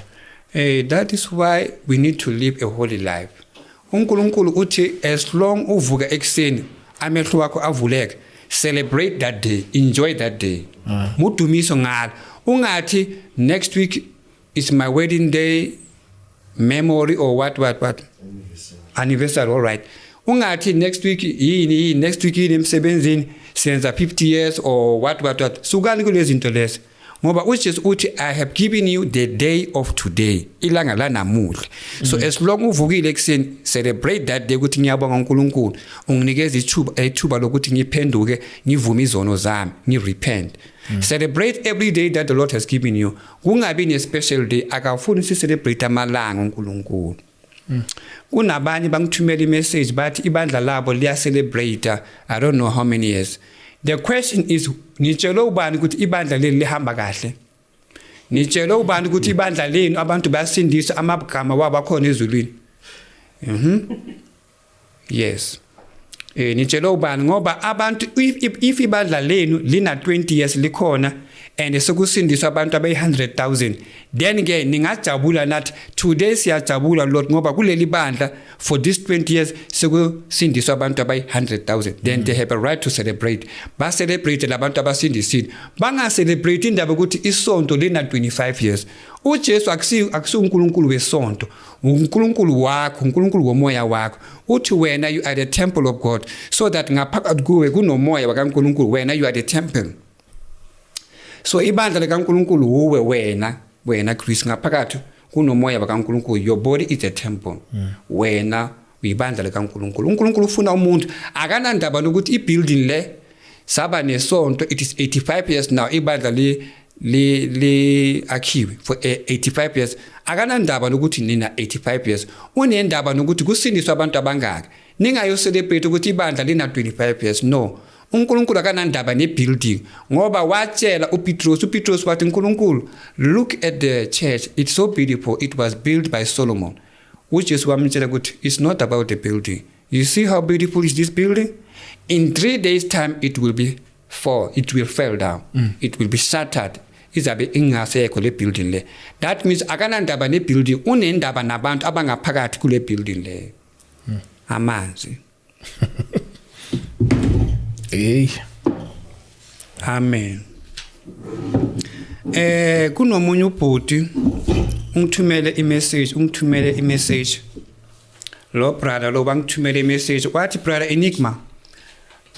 That is why we need to live a holy life. uNkulunkulu uthi as long uvuka ekseni amehlo wakho avuleke, celebrate that day, enjoy that day. Mudumiso ngalo. Ungathi next week is my wedding day memory or what anniversary, all right. Ungathi next week yini, next week yini emsebenzini senza 50 years or what. Sukani kulezi zinto lezi. Ngoba uJesu uthi I have given you the day of today, ilanga la namuhla. So as long uvukile ekseni, celebrate that day ukuthi ngiyabonga uNkulunkulu unginikeza ithuba lokuthi ngiphenduke, ngivume izono zami, ngirepent. Celebrate every day that the Lord has given you. Kungabi ne special day, akafuni si celebrate amalanga uNkulunkulu. Kunabanye bangithumela imessage bathi ibandla labo liya celebrate I don't know how many years. The question is, nitshelo ubani ukuthi ibandla leli lihamba kahle? Nitshelo ubani ukuthi ibandla lenu abantu bayasindiswa, amagama wabo akhona ezulwini? Yes. Nitshelo ubani, ngoba abantu if ibandla lenu lina 20 years likhona and sekusindiswa abantu abayi 100,000, then ke ningajabula nathi today siyajabula Lord ngoba kuleli bandla for this 20 years sekusindiswa abantu abayi 100,000, then they have a right to celebrate. Ba celebrate labantu abasindisile, banga celebrate indaba ukuthi isonto lina 25 years. uJesu akusi uNkulunkulu wesonto, uNkulunkulu wakho, uNkulunkulu womoya wakho. Uthi wena you are the temple of God, so that ngaphakathi kuwe kunomoya wakaNkulunkulu, wena you are the temple. So ibandla likaNkulunkulu uwe wena Chris, ngaphakathi kunomoya wakaNkulunkulu. Your body is a temple. Wena uyibandla likaNkulunkulu. uNkulunkulu ufuna umuntu akanandaba nokuthi ibuilding le saba nesonto, it is 85 years now ibandla le akhiwe for 85 years. Akanandaba nokuthi nina 85 years, unendaba nokuthi kusindiswa abantu abangaka. Ningayo celebrate ukuthi ibandla lina 25 years. No, uNkulunkulu akanandaba nebuilding, ngoba watshela uPetros wathi uNkulunkulu, look at the church, it's so beautiful, it was built by Solomon. uJesu wamtshela ukuthi it's not about the building. You see how beautiful is this building? In 3 days time it will be fall, it will fall down. It will be shattered. Izabe ingasekho le building le. That means akanandaba nebuilding, unendaba nabantu abangaphakathi kule building le. Amanzi. Hey. Amen. Kunomunye ubhuti ungithumele imessage. Lo brother lo bangithumele imessage wathi, brother Enigma,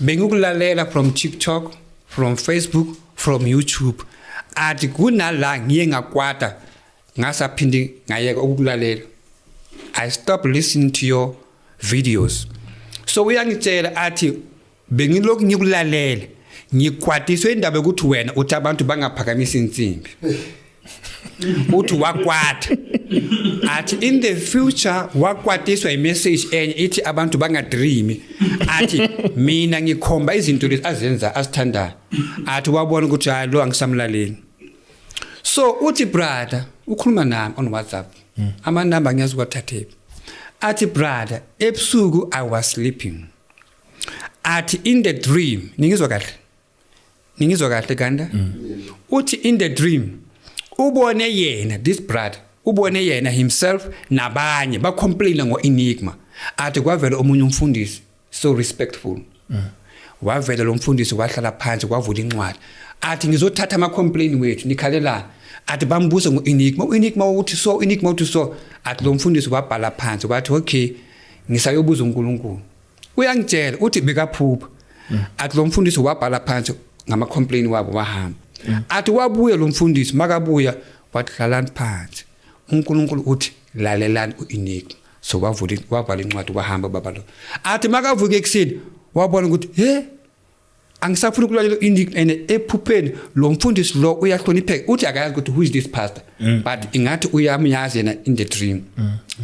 bengikulalela from TikTok, from Facebook, from YouTube. Athi kunala ngiye ngakwata ngasaphindi ngayeka ukulalela. I stopped listening to your videos. So uyangitshela athi bengilokhu ngikulalela, ngikwatiswe indaba ukuthi wena uthi abantu bangaphakamisa insimbi. Uthi wakwata. Athi in the future wakwatiswa imessage enye ithi abantu bangadream. Athi mina ngikhomba izinto lezi azenza azithandayo. Athi wabona ukuthi hayi lo angisamlaleli. So uthi brother, ukhuluma nami on WhatsApp. Amanamba ngiyazi ukwathathephi. Athi brother, ebusuku I was sleeping. Athi in the dream, ningizwa kahle kanda? Uthi in the dream ubone yena, this brother ubone yena himself nabanye ba complain ngo Enigma. Athi kwavela omunye umfundisi so respectful. Wavela lo mfundisi wahlala phansi kwavula incwadi. Athi ngizothatha ama complaint wethu nikhalelana. Athi bambuza ngoEnigma, uEnigma uthi so, Enigma uthi so. Athi lo mfundisi wabhala phansi wathi okay, ngisayobuza uNkulunkulu. Uyangitshela uthi bekaphupha. Athi lo mfundisi wabhala phansi ngama complaint wabo wahamba. Athi wabuya lo mfundisi, makabuya wathi hlalani phansi. uNkulunkulu uthi lalelani uEnigma. So wavula wabhala incwadi wahamba baba lo. Athi makavuka ekuseni wabona ukuthi he, angisafuni ukulalela uEnigma, and ephupheni lo mfundisi lo uyahlonipheka, uthi akayazi ukuthi who is this pastor, but ingathi uyamyazi yena in the dream.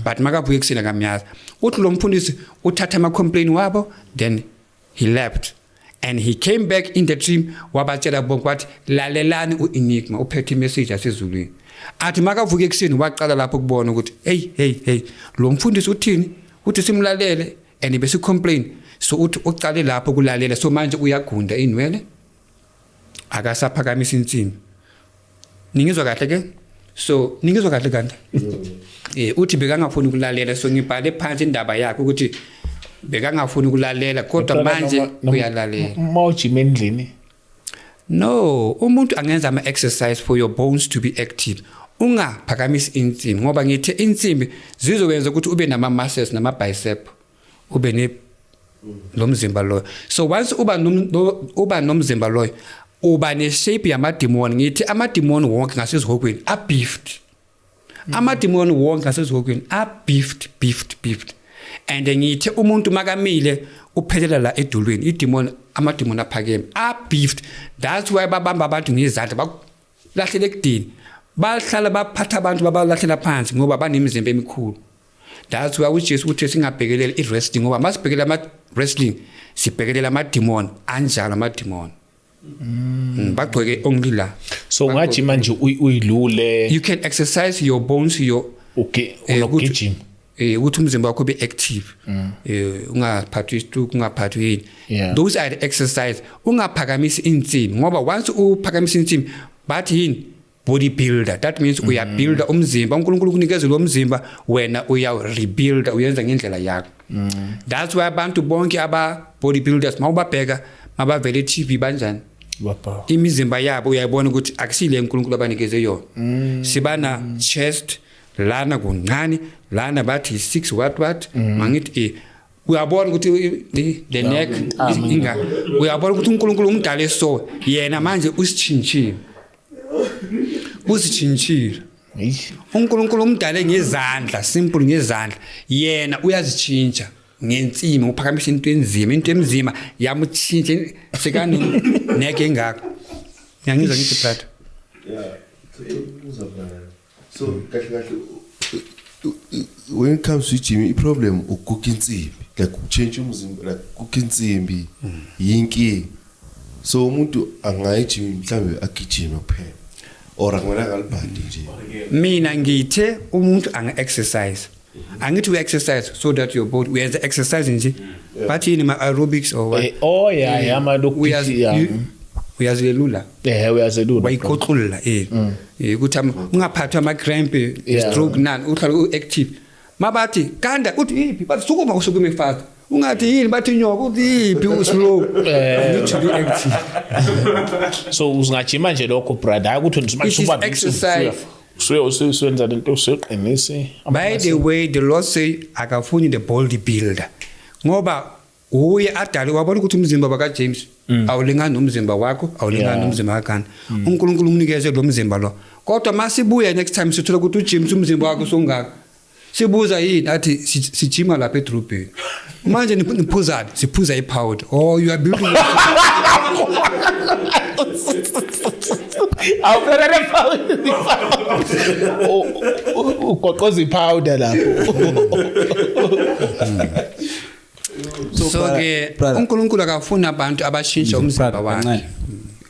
But makavuka ekuseni akamyazi. Uthi lo mfundisi uthatha ama complaint wabo, then he left and he came back in the dream, wabatshela bonke wathi lalelani uEnigma, uphethe imessage yasezulwini. Athi makavuka ekuseni waqala lapho ukubona ukuthi hey hey hey, lo mfundisi uthini, uthi simlalele and bese complain. So uthi uqale lapho kulalela. So manje uyagunda inwele, akasaphakamisa insimbi. Ningizwa kahle ke? So ningizwa kahle kanti uthi bekangafuni ukulalela. So ngibhale phansi indaba yakhe ukuthi bekangafuni ukulalela, kodwa manje uyalalela. Mawujima endlini? No, umuntu angenza ama exercise for your bones to be active. Ungaphakamisi insimbi, ngoba ngithe insimbi zizokwenza ukuthi ube nama muscles nama bicep, ube ne lo mzimba loyo. So once uba nomzimba loyo, uba ne shape yamademon. Ngithi amademon wonke ngasezihokweni a beefed. Amademon wonke ngasezihokweni a beefed beefed beefed. And ngithi umuntu makamile uphelela la edulweni, idemon, amademon aphakeme a beefed. That's why babamba abantu ngezandla bakulahlele ekudini, bahlala baphatha abantu babalahlela phansi ngoba banemizimba emikhulu. That's why uJesu uthi singabhekeleli i-wrestling, ngoba masibhekelela ama-wrestling sibhekelela amademon anjalo amademon. Bagqoke only la. So ungajima nje uyilule. You can exercise your bones, your okay, unogijima. Ukuthi umzimba wakho ube active. Ungaphathwa istroke, ungaphathwa yini. Those are the exercise. Ungaphakamisi insimbi, ngoba once uphakamisa insimbi bathi yini, bodybuilder. That means uyabuilda umzimba. uNkulunkulu ukunikeza lo mzimba, wena uya rebuild, uyenza ngendlela yakho. That's why abantu bonke aba bodybuilders mawubabheka mabavele TV banjani, imizimba yabo uyayibona ukuthi akusile uNkulunkulu abanikeze yona. Sibana chest lana kuncane, lana bathi 6 what mangithi uyabona ukuthi the neck inga, uyabona ukuthi uNkulunkulu umdale so yena manje usitshintshile. Usitshintshile. uNkulunkulu umdale ngezandla, simple ngezandla. Yena uyazitshintsha ngensimi, uphakamisa into enzima, into emzima yamutshintsha sekani neck engaka. Ngiyangizwa ngithi brother. Yeah. So kahle kahle when it comes to gym, i problem ukuguga insimbi, like uchange umzimba, like ukuguga insimbi yinkinga. So umuntu angayijimi mhlambe agijime kuphela or akumele alibhadi nje. Mina ngithe umuntu anga exercise. Angithi we exercise so that your body, we exercise nje. Bathi yini ma aerobics or what? Oh yeah, yeah, ma lokhu uyazelula. Uyazelula. Wayikhoxula ukuthi ungaphathwa ama cramp, stroke nani, uhlale uactive. Mabathi kanda uthi iphi, bathi sukuma usukume fast. Ungathi yini bathi nyoka uthi iphi uslow. You need to be active. So uzungajima nje lokho brother, hayi ukuthi nje exercise. Usuyenza lento usuqinise. By the way, the Lord say akafuni the body builder. Ngoba uye adale wabona ukuthi umzimba baka James awulingani nomzimba wakho, awulingani nomzimba kaKana. uNkulunkulu umnikeze lo mzimba lo. Kodwa masibuya next time sithola ukuthi uJames umzimba wakhe usungaka. Sibuza yini athi sijima lapha edrobheni. Manje niphuzani? Siphuza ipowder. Oh, you are building. Awuphela powder. Ugoqoza ipowder lapho. So ke uNkulunkulu akafuna abantu abashintsha umzimba wakhe.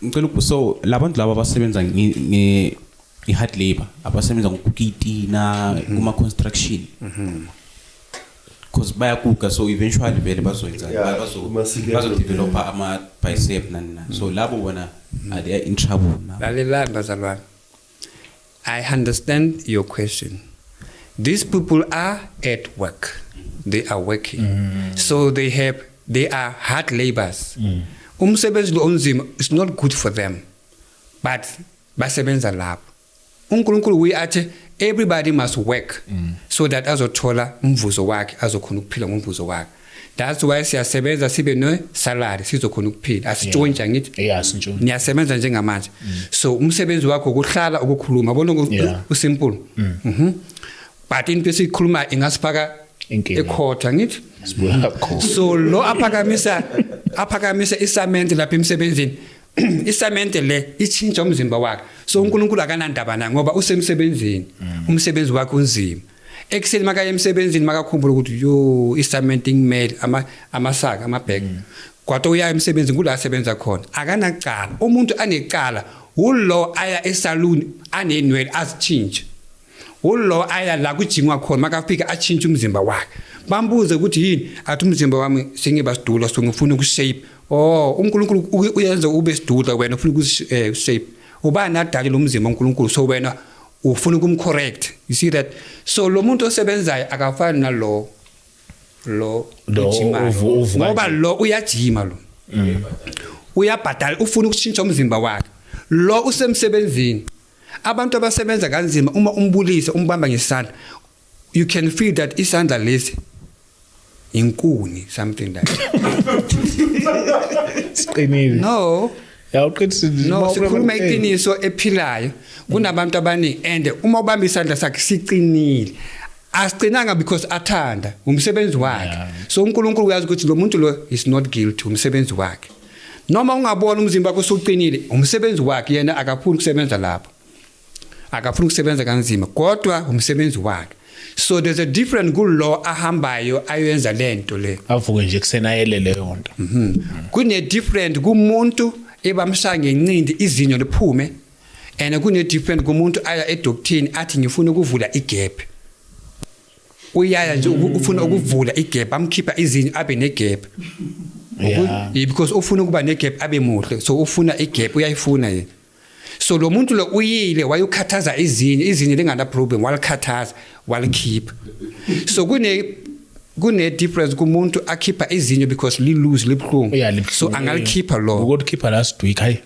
Ngicela so labantu laba abasebenza nge i-hard labor, abasebenza ngokukitina kuma construction, because bayakuka, so eventually vele bazoyenza bazo develop ama bicep nani nani. So labo bona they are in trouble now. Lalelani bazalwane, I understand your question. These people are at work. They are working. So they are hard labors. Umsebenzi lo onzima is not good for them. But basebenza lapho. uNkulunkulu uye athi everybody must work so that azothola umvuzo wakhe, azokhona ukuphila ngomvuzo wakhe. That's why siyasebenza sibe no salary sizokhona ukuphila. Asitshontsha ngithi. Yeah, sintshontsha. Niyasebenza njengamanje. So umsebenzi wakho ukuhlala ukukhuluma, bona usimple. But into esikhuluma ingasifaka ekhotha ngithi. Sibuya khona. So lo aphakamisa isamente lapha emsebenzini. Isamente le ichinja umzimba wakhe. So uNkulunkulu akanandaba naye ngoba usemsebenzini. Umsebenzi wakhe unzima. Ekuseni makaye emsebenzini makakhumbula ukuthi yo isamente ngimele amasaka amabhek. Kodwa uya emsebenzini kula asebenza khona. Akanacala. Umuntu anecala ulo aya esaluni anenwele azichinje. Ulo aya la kujingwa khona makafika achinje umzimba wakhe. Bambuze ukuthi yini athi umzimba wami sengiba sidula so ngifuna ukushape. Oh uNkulunkulu uyenza ube sidula wena ufuna ukushape. Ubani adale lo mzimba uNkulunkulu so wena ufuna ukumcorrect. You see that? So lo muntu osebenzayo akafani nalo lo ujima ngoba lo uyajima lo. Uyabhadala ufuna ukushintsha umzimba wakhe. Lo usemsebenzini. Abantu abasebenza kanzima uma umbulisa umbamba ngesandla you can feel that isandla lesi inkuni something like siqinile. No. Ya uqinisile. No, sikhuluma iqiniso ephilayo. Kunabantu abaningi and uma ubamba isandla sakhe siqinile. Asiqinanga because athanda umsebenzi wakhe. So uNkulunkulu uyazi ukuthi lo muntu lo is not guilty umsebenzi wakhe. Noma ungabona umzimba wakho usuqinile umsebenzi wakhe yena akafuni ukusebenza lapho. Akafuni ukusebenza kanzima kodwa umsebenzi wakhe. So there's a different good law ahambayo ayenza lento le. Avuke nje kusenayele leyo nto. Kune different kumuntu ebamshaya ngenqindi izinyo liphume and kune different kumuntu aya edoctorni athi ngifuna ukuvula igap. Uyaya nje ufuna ukuvula igap amkhipha izinyo abe negap. Because ufuna ukuba negap abe muhle so ufuna igap uyayifuna yena. So lo muntu lo uyile wayokhathaza izinyo izinyo lingana problem walikhathaza walikhipha. So kune difference kumuntu akhipha izinyo because li lose libhlungu. So angalikhipha lo. Ukukhipha last week hayi.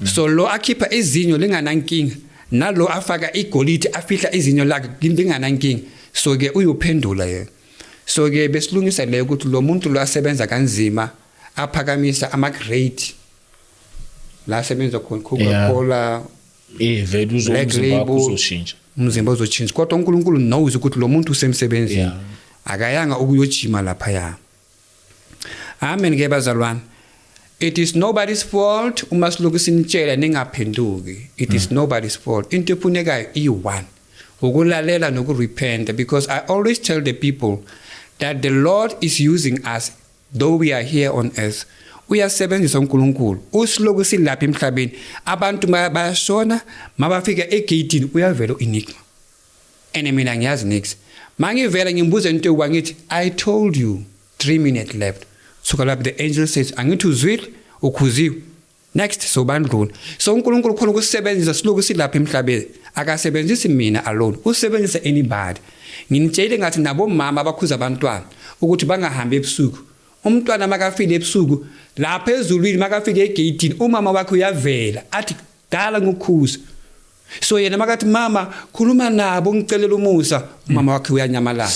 So lo akhipha izinyo linganankinga nalo afaka igolide afihla izinyo lakhe linganankinga. So ke uyophendula yena. So ke besilungisa leyo ukuthi lo muntu lo asebenza kanzima aphakamisa ama grade la sebenza khona Coca-Cola vele uzomzimba uzoshintsha umzimba uzoshintsha kodwa uNkulunkulu knows ukuthi lo muntu usemsebenzini akayanga ukuyojima lapha ya. Amen ke bazalwane. It is nobody's fault uma siloku sinitshela ningaphenduki. It is nobody's fault. Into efunekayo iyi-one ukulalela nokurepent, because I always tell the people that the Lord is using us though we are here on earth. Uyasebenzisa uNkulunkulu usiloku silapha emhlabeni abantu bayashona mabafika egate uyavela uEnigma and mina ngiyazi nix mangivela ngimbuza into yokuba ngithi I told you 3 minutes left. Suka lapho the angel says angithi uzwile ukhuziwe next so bandlula. So uNkulunkulu khona ukusebenzisa siloku silapha emhlabeni akasebenzisi mina alone usebenzisa anybody. Nginitshele ngathi nabomama abakhuza abantwana ukuthi bangahambi ebusuku. Umntwana makafile ebusuku lapha ezulwini makafike egate umama wakhe uyavela athi dala ngukhuza. So yena makathi mama khuluma nabo ngicelela umusa umama wakhe uyanyamalala.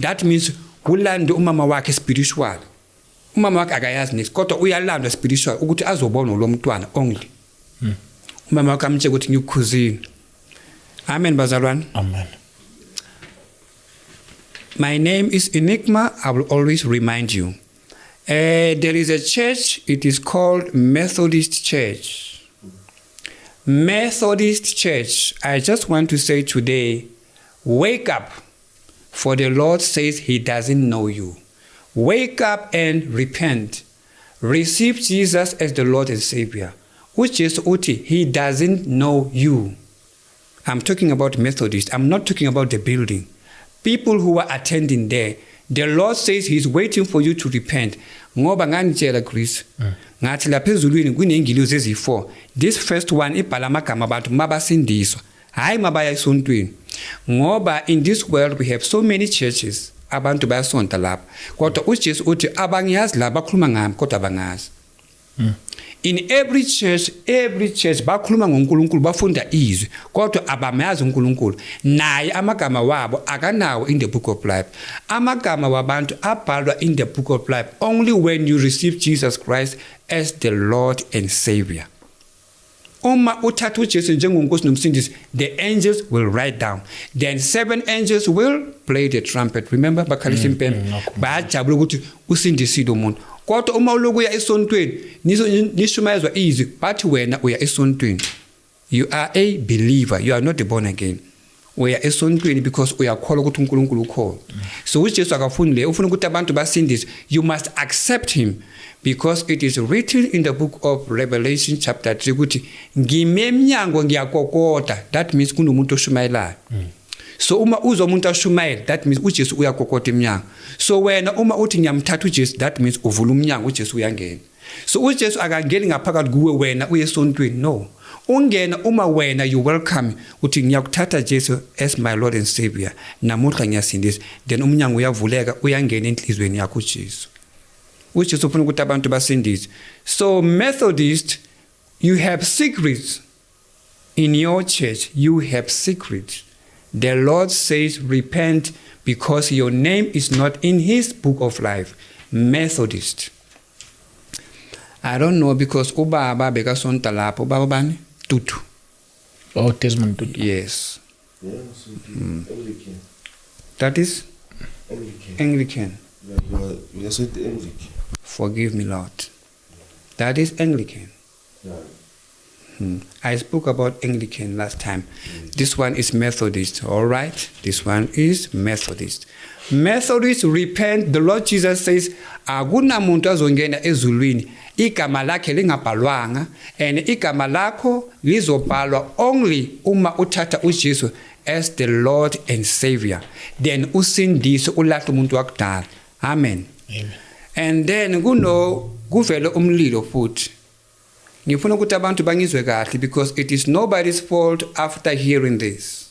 That means kulanda umama wakhe spiritual. Umama wakhe akayazi next kodwa uyalandwa spiritual ukuthi azobona lo mntwana only. Umama wakhe amtshela ukuthi ngikukhuzile. Amen bazalwane. Amen. My name is Enigma. I will always remind you. There is a church, it is called Methodist Church. Methodist Church, I just want to say today, wake up, for the Lord says he doesn't know you. Wake up and repent. Receive Jesus as the Lord and Savior, which is Uti, he doesn't know you. I'm talking about Methodist. I'm not talking about the building. People who are attending there, the Lord says he's waiting for you to repent. Ngoba ngangitshela Chris. Ngathi lapha ezulwini kunengilozi ezi4. This first one ibhala amagama abantu mabasindiswa. Hayi mabaya esontweni. Ngoba in this world we have so many churches. Abantu bayasonta lapha. Kodwa uJesu uthi abangiyazi la bakhuluma ngami kodwa abangazi. In every church bakhuluma ngoNkulunkulu, bafunda izwi, kodwa abamazi uNkulunkulu. Naye amagama wabo akanawo in the book of life. Amagama wabantu abhalwa in the book of life only when you receive Jesus Christ as the Lord and Savior. Uma uthatha uJesu njengonkosi nomsindisi, the angels will write down. Then 7 angels will play the trumpet. Remember bakhalisa impembe. Bayajabula ukuthi usindisile umuntu. Kodwa uma uloku uya esontweni, nishumayezwa izwi, bathi wena uya esontweni. You are a believer, you are not born again. Uya esontweni because uyakholwa ukuthi uNkulunkulu ukhona. So uJesu akafuni le, ufuna ukuthi abantu basindiswe. You must accept him. Because it is written in the book of Revelation chapter 3 ukuthi ngime emnyango ngiyakokota. That means kunomuntu oshumayelayo. So uma uzwa umuntu ashumayela, that means uJesu uyakokota emnyango. So wena uma uthi ngiyamthatha uJesu, that means uvula umnyango, uJesu uyangena. So uJesu akangeni ngaphakathi kuwe wena uye esontweni, no. Ungena uma wena you welcome uthi ngiyakuthatha Jesu as my Lord and Savior. Namuhla ngiyasindisa. Then umnyango uyavuleka, uyangena enhlizweni yakho uJesu. uJesu ufuna ukuthi abantu basindiswe. So Methodist, you have secrets in your church. You have secrets. The Lord says repent because your name is not in his book of life. Methodist. I don't know because ubaba bekasonta lapho, ubaba bani? Tutu. Oh, Desmond Tutu. Yes. Yeah, so Anglican. That is Anglican. Anglican. Yeah, so Anglican. Forgive me, Lord. That is Anglican. Yeah. I spoke about Anglican last time. This one is Methodist, all right? This one is Methodist. Methodist repent. The Lord Jesus says, akunamuntu azongena ezulwini igama lakhe lingabhalwanga, and igama lakho lizobhalwa only uma uthatha uJesu as the Lord and Savior. Then usindise ulahle umuntu wakudala. Amen. Amen. And then kuvele umlilo futhi. Ngifuna ukuthi abantu bangizwe kahle because it is nobody's fault after hearing this.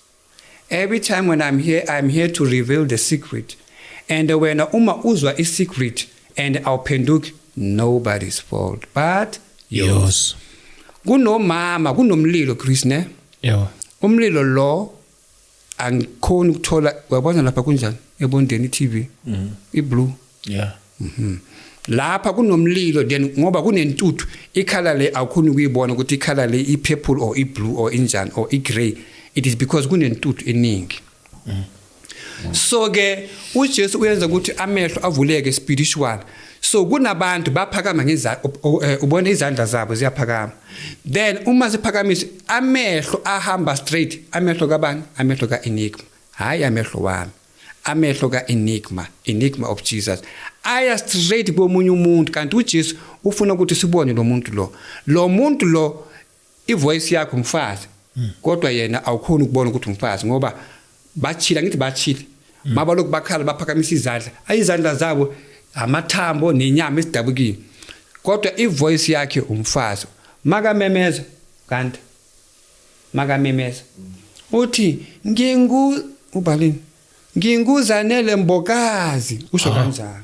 Every time when I'm here to reveal the secret. And when uma uzwa i secret and awuphenduki, nobody's fault but yours. Kunomama, kunomlilo Chris ne? Yeah. Umlilo lo angikhoni ukuthola, uyabona lapha kunjani ebondeni TV. I-blue. Yeah. Lapha kunomlilo then ngoba kunentuthu ikhala le awukhoni ukuyibona ukuthi ikhala le i-purple or i-blue or injani or i-grey. It is because kunentuthu eningi. So ke uJesu uyenza ukuthi amehlo avuleke spiritual. So kunabantu baphakama ngezandla, ubona izandla zabo ziyaphakama. Then uma ziphakamisa amehlo ahamba straight, amehlo kabani? Amehlo kaEnigma. Hayi amehlo wami. Amehlo kaEnigma, Enigma of Jesus. Aya straight komunye umuntu, kanti uJesu ufuna ukuthi sibone lo muntu lo. Lo muntu lo ivoice yakhe umfazi. Kodwa yena awukhoni ukubona ukuthi umfazi ngoba bachila, ngithi bachila. Mabalokhu bakhala baphakamisa izandla. Ayizandla zabo amathambo nenyama esidabukile. Kodwa ivoice yakhe umfazi. Makamemeza kanti makamemeza uthi ngingu ubalini nginguzanele Mbokazi, usho kanjalo.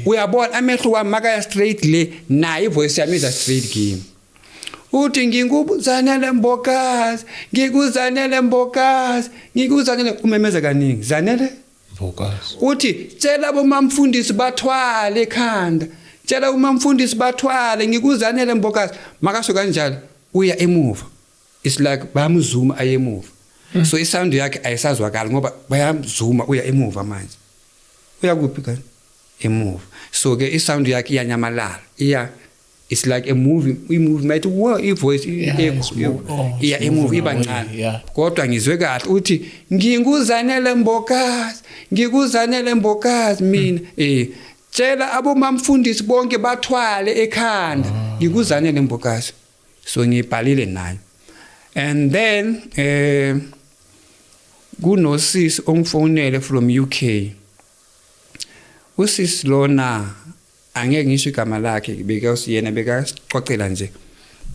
Uyabona amehlo wami makaya straight le, naye ivoice yami iza straight kimi. Uthi nginguzanele Mbokazi, ngikuzanele Mbokazi, ngikuzanele, umemeza kaningi, Zanele Mbokazi. Uthi tshela bomamfundisi bathwale ekhanda, tshela umamfundisi bathwale, ngikuzanele Mbokazi. Makasho kanjalo uya emuva. It's like bayamzuma aye emuva. So isound yakhe ayisazwakala ngoba bayamzuma uya emuva manje. Uya kuphi kanti? Emuva. So ke isound yakhe iyanyamalala. Iya, it's like a movie, i-movie might i voice iya emuva iba ncane. Kodwa ngizwe kahle uthi nginguzanele Mbokazi, ngikuzanele Mbokazi mina. Tshela abomamfundisi bonke bathwale ekhanda, ngikuzanele Mbokazi. So ngibhalile nayo. And then kunosisi ongifonele from UK. Usisi lona angeke ngisho igama lakhe because yena bekasixoxela nje.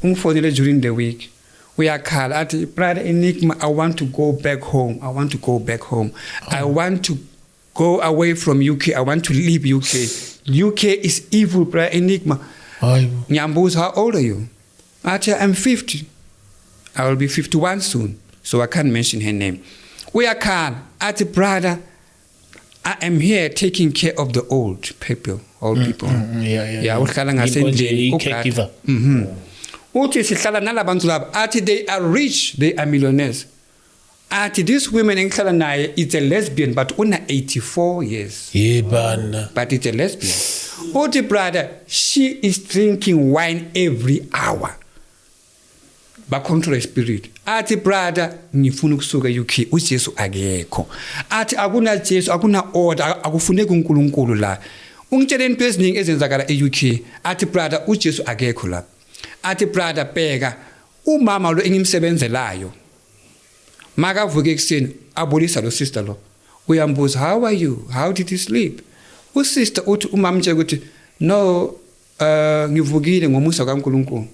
Ungifonele during the week. Uyakhala athi brother Enigma, I want to go back home. I want to go back home. I want to go away from UK. I want to leave UK. UK is evil, brother Enigma. Hayibo. Ngiyambuza, how old are you? Athi, I'm 50. I will be 51 soon. So I can't mention her name. Uyakhala. Athi, brother, I am here taking care of the old people. Old people. Yeah, uhlala ngasendlini. Caregiver. Uthi sihlala nalabantu laba. Athi, they are rich, they are millionaires. Athi, this woman engihlala naye is a lesbian, but una 84 years. Yebana. But it's a lesbian. Uthi, brother, she is drinking wine every hour. Ba control spirit. Athi, brother, ngifuna ukusuka UK, uJesu akekho. Athi akuna Jesu, akuna order, akufuneki uNkulunkulu la. Ungitshele into eziningi ezenzakala eUK. Athi, brother, uJesu akekho la. Athi, brother, bheka umama lo engimsebenzelayo. Makavuke ekseni abulisa lo sister lo. Uyambuza, how are you? How did you sleep? Usister uthi umama nje ukuthi no, ngivukile ngomusa kaNkulunkulu.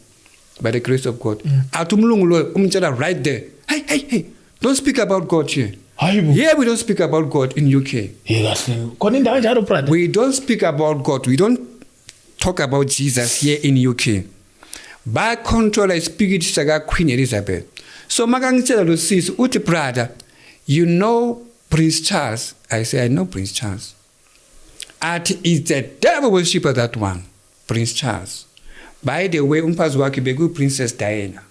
By the grace of God. Athi umlungu lo umtshela right there. Hey, hey, hey. Don't speak about God here. Hayibo. Here we don't speak about God in UK. Yekahle. Khona indawo enjalo, brother. We don't speak about God. We don't talk about Jesus here in UK. By control spirit saka Queen Elizabeth. So makangitshela lo sisi uthi, brother, you know Prince Charles? I say, I know Prince Charles. Athi, is the devil worshipper, that one, Prince Charles. By the way, umfazi wakhe beku Princess Diana.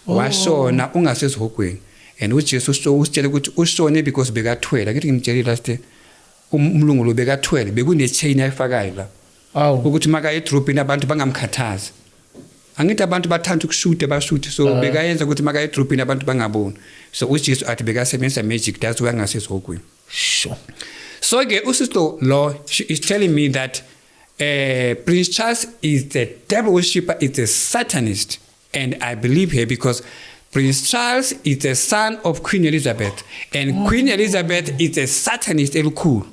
Washona ungasesihogweni. And uJesu usitshela ukuthi ushone because bekathwele. Akithi ngimtshele last year, umlungu lo bekathwele, bekune chain ayifakayo la. Ukuthi makaye edrobheni abantu bangamkhathazi. Angithi abantu bathanda ukushuta bashute, so bekayenza ukuthi makaye edrobheni abantu bangaboni. So uJesu athi bekasebenzisa magic, that's why angasesihogweni. Sure. So ke usisto lo, she is telling me that Prince Charles is the devil worshipper, is a satanist, and I believe her because Prince Charles is the son of Queen Elizabeth, and Queen Elizabeth is a satanist. Elikhulu.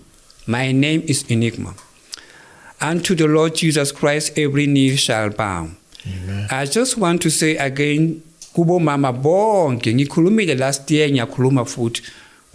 My name is Enigma. Unto the Lord Jesus Christ every knee shall bow. Amen. I just want to say again, kubo mama bonke, ngikhulumile last year, ngiyakhuluma futhi.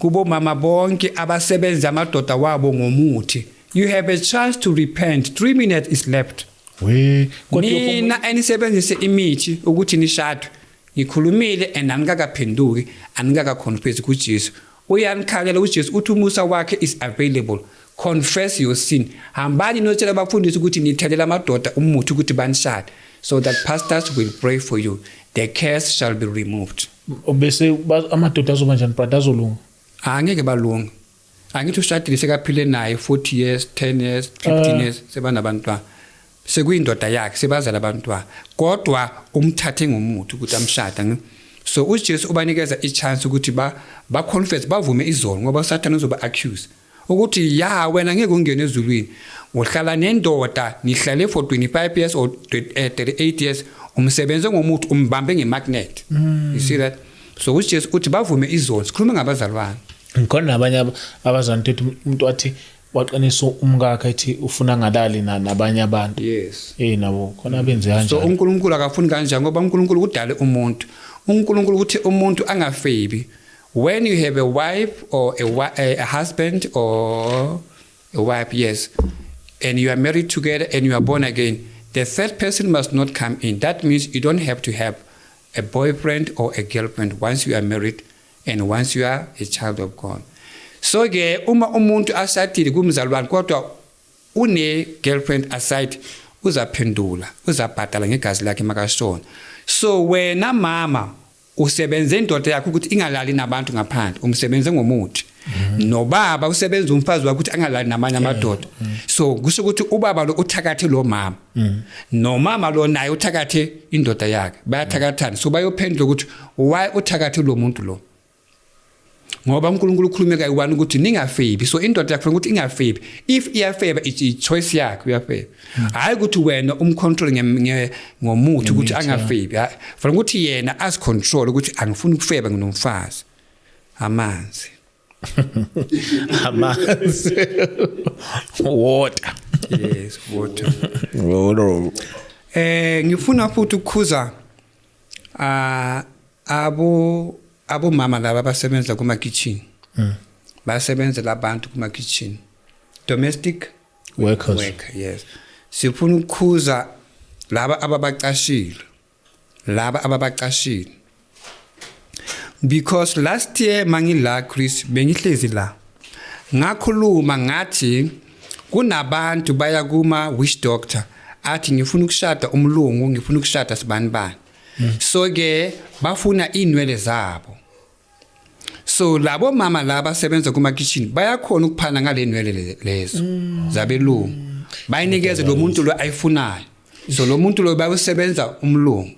Kubo mama bonke abasebenza amadoda wabo ngomuthi. You have a chance to repent. 3 minutes is left. We nina enisebenzise imithi ukuthi nishadwe. Ngikhulumile and anikakaphenduki, anikakaconfess kuJesu. Uyanikhalela uJesu uthi umusa wakhe is available. Confess your sin. Hambani notshela abafundisi ukuthi nithelela amadoda umuthi ukuthi banishade, so that pastors will pray for you. The curse shall be removed. Bese amadoda azoba njani, brother? Azolunga? Angeke balunga. Angithi ushadile sekaphile naye 40 years, 10 years, 15 years, sebanabantwana. Sekuyindoda yakhe, sebazala abantwana. Kodwa umthathe ngomuthi ukuthi amshada. So uJesu ubanikeza ichance ukuthi ba confess, bavume izono, ngoba uSathane uzoba accuse ukuthi ya wena ngeke ungene ezulwini. Uhlala nendoda nihlale for 25 years or 38 years, umsebenze ngomuthi, umbambe ngemagnet. You see that? So uJesu uthi bavume izono. Sikhuluma ngabazalwane. Ngikhona nabanye abazalwane ukuthi umuntu wathi waqinisa umkakhe ethi ufuna ngalali nabanye abantu. Yes. Nabo khona benze kanjalo. So uNkulunkulu akafuni kanjani, ngoba uNkulunkulu udale umuntu. uNkulunkulu uthi umuntu angafebi. When you have a wife or a husband or a wife, yes, and you are married together and you are born again, the third person must not come in. That means you don't have to have a boyfriend or a girlfriend once you are married and once you are a child of God. So ke uma umuntu asatile kumzalwane kodwa une girlfriend aside, uzaphendula, uzabhadala ngegazi lakhe makashona. So wena mama usebenze indoda yakho ukuthi ingalali nabantu ngaphandle, umsebenze ngomuthi. Nobaba usebenza umfazi wakhe ukuthi angalali namanye amadoda. So kusho ukuthi ubaba lo uthakathe lo mama, nomama lo naye uthakathe indoda yakhe, bayathakathana. So bayophendula ukuthi why uthakathe lo muntu lo, ngoba uNkulunkulu ukhulume kayi-one ukuthi ningafebi. So indoda yakho ukuthi ingafebi, if iyafeba it's choice yakhe, uyafeba. Hayi ukuthi wena umcontrol ngomuthi ukuthi angafebi, fanele ukuthi yena azicontrol ukuthi angifuni ukufeba nginomfazi. Amanzi. Amanzi. Water. Yes, water. Ngifuna futhi ukukhuza abo mama laba abasebenza kuma kitchen. Basebenzela abantu kuma kitchen. Domestic workers. Worker, yes. Sifuna ukukhuza Laba ababaqashile. Laba ababaqashile. Because last year mangila Chris bengihlezi la. Ngakhuluma ngathi kunabantu baya kuma witch doctor athi ngifuna ukushada umlungu, ngifuna ukushada sibani bani. So ke bafuna inwele zabo. So labo mama laba sebenza kuma kitchen bayakhona ukuphana ngale nwele lezo zabelungu. Bayinikeze lo muntu lo ayifunayo. So lo muntu lo bayosebenza umlungu.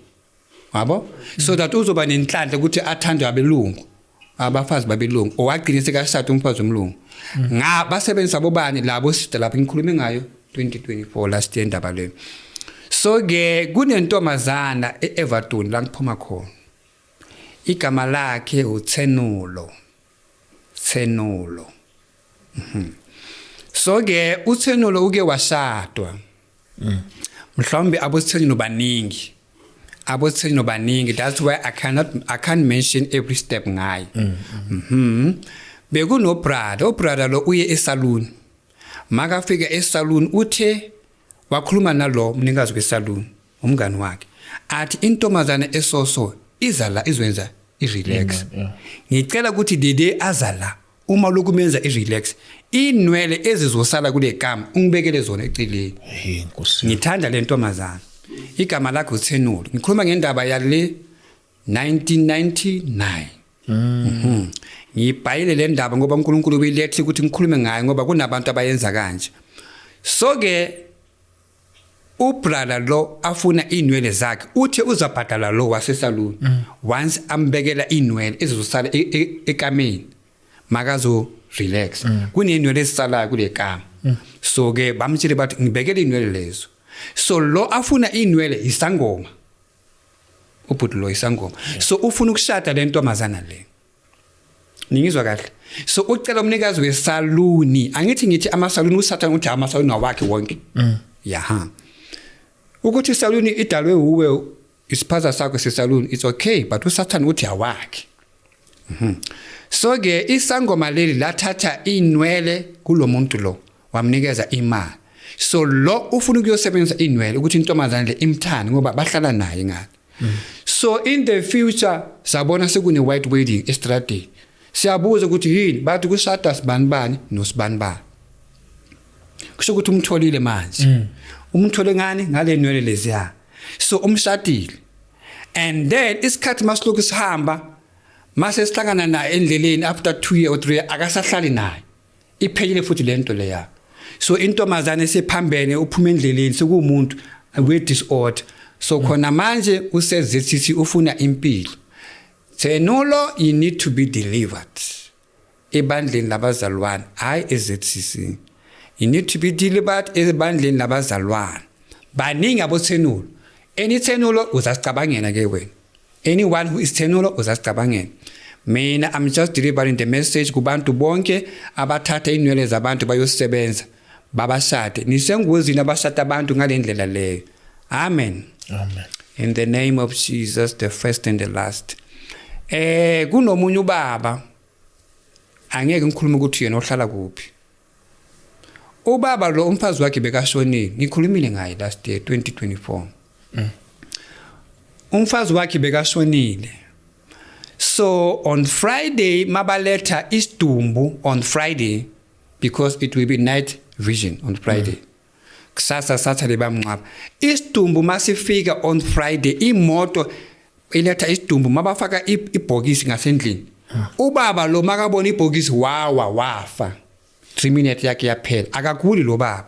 Yabo? So that uzoba nenhlanhla ukuthi athandwe abelungu. Abafazi babelungu owagcina sekashada umfazi omlungu. Nga basebenzisa bobani labo sister lapha ngikhulume ngayo 2024 last year indaba leyo. So ke kunentombazana eEverton la ngiphuma khona. Igama lakhe uTsenulo. Tsenulo. So ke uTsenulo uke washadwa. Mhlawumbe aboTsenulo baningi. AboTsenulo baningi, that's why I can't mention every step ngaye. Bekuno brother, ubrother lo uye esalon. Makafika esalon uthe wakhuluma nalo mnikazi wesalon, umngani wakhe. Athi intombazana esoso iza la izwenza irelax. Ngicela ukuthi dede azala uma lokumenza irelax, inwele ezizosala kule kama ungibekele zona eceleni. Hey Nkosi. Ngithanda le ntombazana. Igama lakhe uTsenulo. Ngikhuluma ngendaba yale 1999. Ngibhayile le ndaba ngoba uNkulunkulu uyilethe ukuthi ngikhulume ngayo ngoba kunabantu abayenza kanje. So ke ubrother lo afuna inwele zakhe uthe uzabhadala lo wasesalon once ambekela inwele ezizosala ekameni makazo relax. Kunenwele ezisalayo kule kama. So ke bamtshele bathi ngibekele inwele lezo. So lo afuna inwele isangoma. Ubhuti lo isangoma. So ufuna ukushada le ntombazana le. Ningizwa kahle. So ucela umnikazi wesaluni. Angithi ngithi amasaluni usathana uthi amasaluni awakhe wonke. Yaha. Ukuthi isaluni idalwe uwe isiphaza sakho sesaluni, it's okay, but usathana uthi awakhe. So ke isangoma leli lathatha inwele kulomuntu lo wamnikeza imali. So lo ufuna ukuyosebenzisa inwele ukuthi intombazana le imthande ngoba bahlala naye ngale. So in the future sabona sekune white wedding estradini. Siyabuza ukuthi yini bathi kushada sibani bani nosibani bani. Kusho ukuthi umtholile manje. Umthole ngani ngale nwele leziya. So umshadile. And then isikhathi masilokhu sihamba mase sihlangana naye endleleni after 2 years or 3 years akasahlali naye. Iphelile futhi lento leya. So intombazane esephambene uphuma endleleni sekuwumuntu we disorder. So khona manje useZCC ufuna impilo. Tsenulo, you need to be delivered. Ebandleni labazalwane, hayi eZCC. You need to be delivered ebandleni labazalwane. Baningi aboTsenulo. Any Tsenulo uzasicabangela ke wena. Anyone who is Tsenulo uzasicabangela. Mina I'm just delivering the message kubantu bonke abathatha inwele zabantu bayosebenza babashade. Nisengozini abashada abantu ngalendlela leyo. Amen. Amen. In the name of Jesus, the first and the last. Kunomunye ubaba angeke ngikhulume ukuthi yena ohlala kuphi. Ubaba lo umfazi wakhe bekashonile. Ngikhulumile ngaye last year 2024. Umfazi wakhe bekashonile. So on Friday mabaletha isidumbu on Friday because it will be night vision on Friday. Kusasa Saturday bamngcwaba. Isidumbu masifika on Friday imoto iletha isidumbu mabafaka ibhokisi ngasendlini. Ubaba lo makabona ibhokisi wawa wafa. 3 minutes yakhe yaphela. Akaguli lo baba.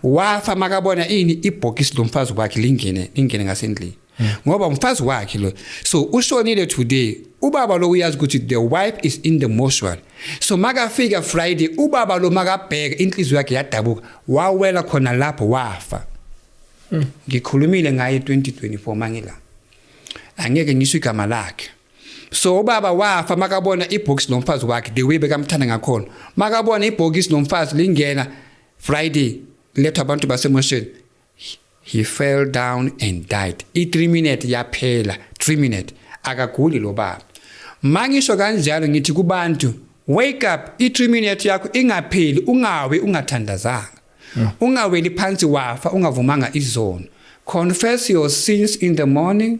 Wafa makabona ini ibhokisi lomfazi wakhe lingene ngasendlini. Ngoba umfazi wakhe lo. So ushonile today. Ubaba lo uyazi ukuthi the wife is in the mortuary. So makafika Friday ubaba lo makabheka inhliziyo yakhe yadabuka wawela khona lapho wafa. Ngikhulumile ngaye 2024 mangila. Angeke ngisho igama lakhe. So ubaba wafa makabona ibhokisi lomfazi wakhe the way bekamthanda ngakhona. Makabona ibhokisi lomfazi lingena Friday letha abantu basemosheni. He fell down and died. I 3 minutes yaphela, 3 minutes akaguli lo baba. Mangisho kanjalo ngithi kubantu wake up, I 3 minutes yakho ingapheli, ungawe ungathandazanga. Ungaweli phansi wafa ungavumanga izono. Confess your sins in the morning,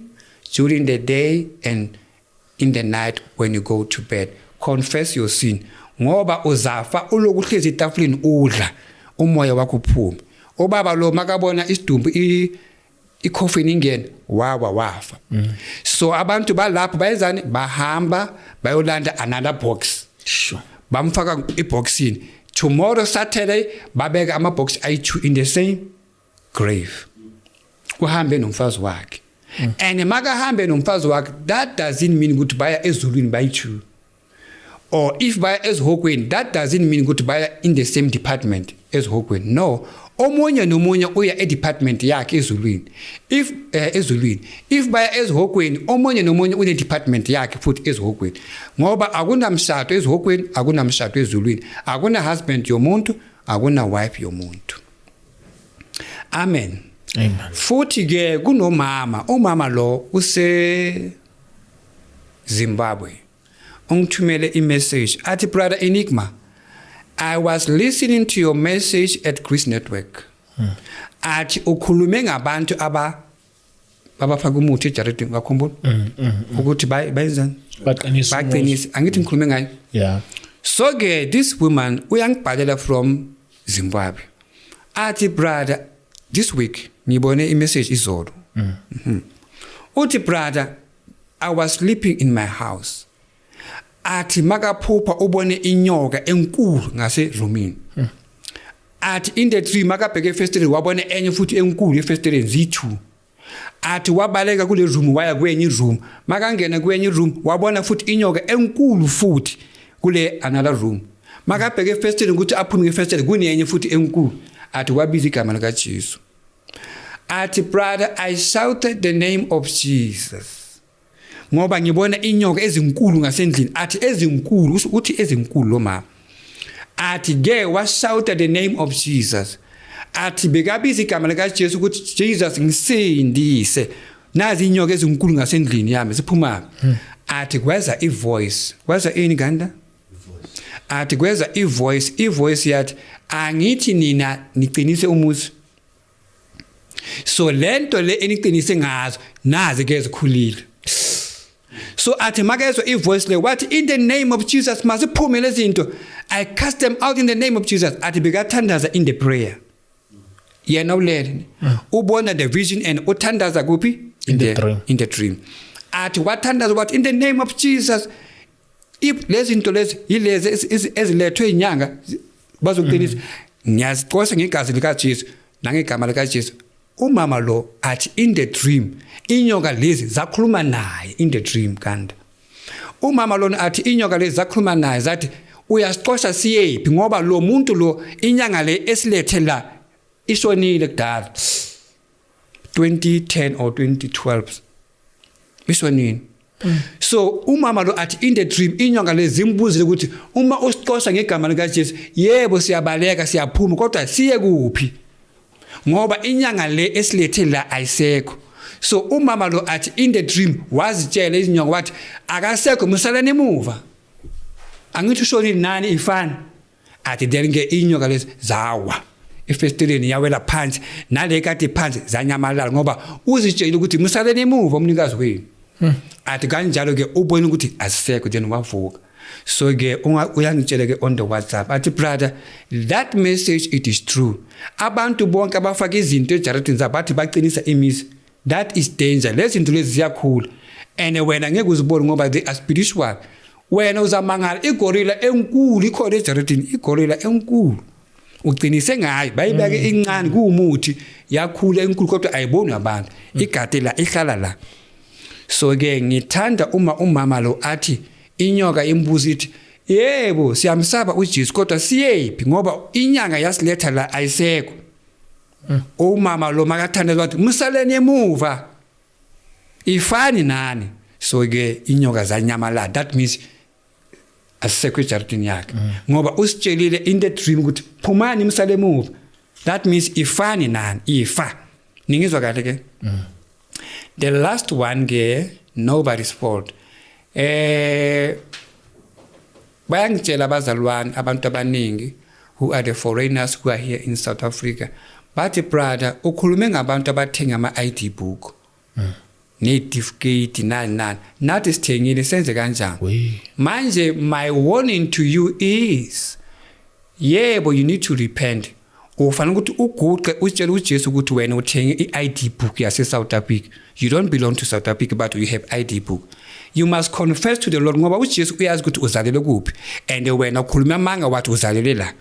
during the day, and in the night when you go to bed. Confess your sin. Ngoba uzafa uloku uhlezi etafuleni udla umoya wakho uphuma. Ubaba lo makabona isidumbu icoffin ingena wawa wafa. So abantu balapho bayenzani? Bahamba bayolanda another box. Sure. Bamfaka iboxini. Tomorrow Saturday babeka ama box ayi2 in the same grave. Uhambe nomfazi wakhe. And makahambe nomfazi wakhe, that doesn't mean ukuthi baya ezulwini bayi2. Or if baya ezihokweni, that doesn't mean ukuthi baya in the same department ezihokweni. No, omunye nomunye uya edepartment yakhe ezulwini. If ezulwini, if baya ezihokweni, omunye nomunye une department yakhe futhi ezihokweni. Ngoba akunamshado ezihokweni, akunamshado ezulwini. Akuna husband yomuntu, akuna wife yomuntu. Amen. Amen. Futhi ke kunomama, umama lo use Zimbabwe. Ungithumele imessage athi, brother Enigma, I was listening to your message at Chris Network. Athi ukhulume ngabantu abafaka umuthi ejaridini, ngakhumbula ukuthi bayenzani, baqinisa, baqinisa, angithi ngikhulume ngayo. Yeah. So ke this woman uyangibhalela from Zimbabwe athi, brother, this week ngibone imessage izolo. Uthi, brother, I was sleeping in my house. Athi makaphupha ubone inyoka enkulu ngase roomini. Athi in the tree makabheke efestileni wabona enye futhi enkulu efestileni, zi2. Athi wabaleka kule room waya kwenye room. Makangena kwenye room wabona futhi inyoka enkulu futhi kule another room. Makabheke efestileni ukuthi aphume ngefestileni kunenye futhi enkulu. Athi wabiza igama lika Jesu. Athi, brother, I shouted the name of Jesus. Ngoba ngibona inyoka ezinkulu ngasendlini. Athi ezinkulu, uthi ezinkulu lo mama. Athi ke washouta the name of Jesus. Athi bekabiza igama lika Jesu ukuthi Jesus ngisindise. Nazi inyoka ezinkulu ngasendlini yami siphuma. Athi kweza ivoice. Kweza ini ganda? Athi kweza ivoice, ivoice yathi angithi nina niqinise umuzi. So lento le eniqinise ngazo nazi ke zikhulile. So athi makezwe ivoice le wathi in the name of Jesus masiphume lezi zinto, I cast them out in the name of Jesus. Athi bekathandaza in the prayer. Yena ulele ubona the vision and uthandaza kuphi? In the dream. In the dream. Athi wathandaza wathi in the name of Jesus, if lezi zinto lezi yilezi ezilethwe inyanga bazokuqinisa, ngiyazixosha ngegazi lika Jesu nangegama lika Jesu. Umama lo athi in the dream inyoka lezi zakhuluma naye in the dream. Kanti umama lona athi inyoka lezi zakhuluma naye zathi uyasixosha siyephi ngoba lo muntu lo inyanga le esilethe la ishonile kudala 2010 or 2012 ishonile. So umama lo athi in the dream inyoka lezi zimbuzile ukuthi uma usixosha ngegama lika Jesu, yebo siyabaleka siyaphuma kodwa siye kuphi ngoba inyanga le esilethe la ayisekho. So umama lo athi in the dream wazitshela izinyoka wathi akasekho musalane emuva, angithi ushonile nani ifana. Athi then ke inyoka lezi zawa efestileni yawela phansi nale kade phansi zanyamalala ngoba uzitshela ukuthi musalane emuva umnikazi wenu. Athi kanjalo ke ubone ukuthi asisekho, then wavuka. So ke uyangitshela ke on the WhatsApp athi, brother, that message it is true. Abantu bonke abafaka izinto ejaridini zabo bathi baqinisa imizi, that is danger. Lezi zinto lezi ziyakhula and wena ngeke uzibone ngoba they are spiritual. Wena uzamangala igorilla enkulu ikhona ejaridini, igorilla enkulu uqinise ngayo bayibeke incane kuwumuthi yakhula enkulu kodwa ayiboni abantu, igade la ihlala la. So ke ngithanda uma umama lo athi inyoka imbuzo ithi yebo siyamsaba uJesu kodwa siyephi ngoba inyanga yasiletha la ayisekho. Umama lo makathandaza wathi musaleni emuva ifani nani. So ke inyoka zanyamalala, that means asisekho ejaridini yakhe ngoba usitshelile in the dream ukuthi phumani musale emuva, that means ifani nani ifa. Ningizwa kahle ke? The last one ke, nobody's fault. Bayangitshela abazalwane abantu abaningi who are the foreigners who are here in South Africa, Bathi brother, ukhulume ngabantu abathenga ama-ID book ne-certificate nani nani, nathi sithengile, senze kanjani? Manje my warning to you is, yebo, you need to repent. Ufanele ukuthi uguqe, utshele uJesu ukuthi wena uthenge i-ID book yase South Africa. You don't belong to South Africa, but you have ID book. You must confess to the Lord, ngoba uJesu uyazi ukuthi uzalele kuphi, and wena ukhuluma amanga, wathi uzalele la.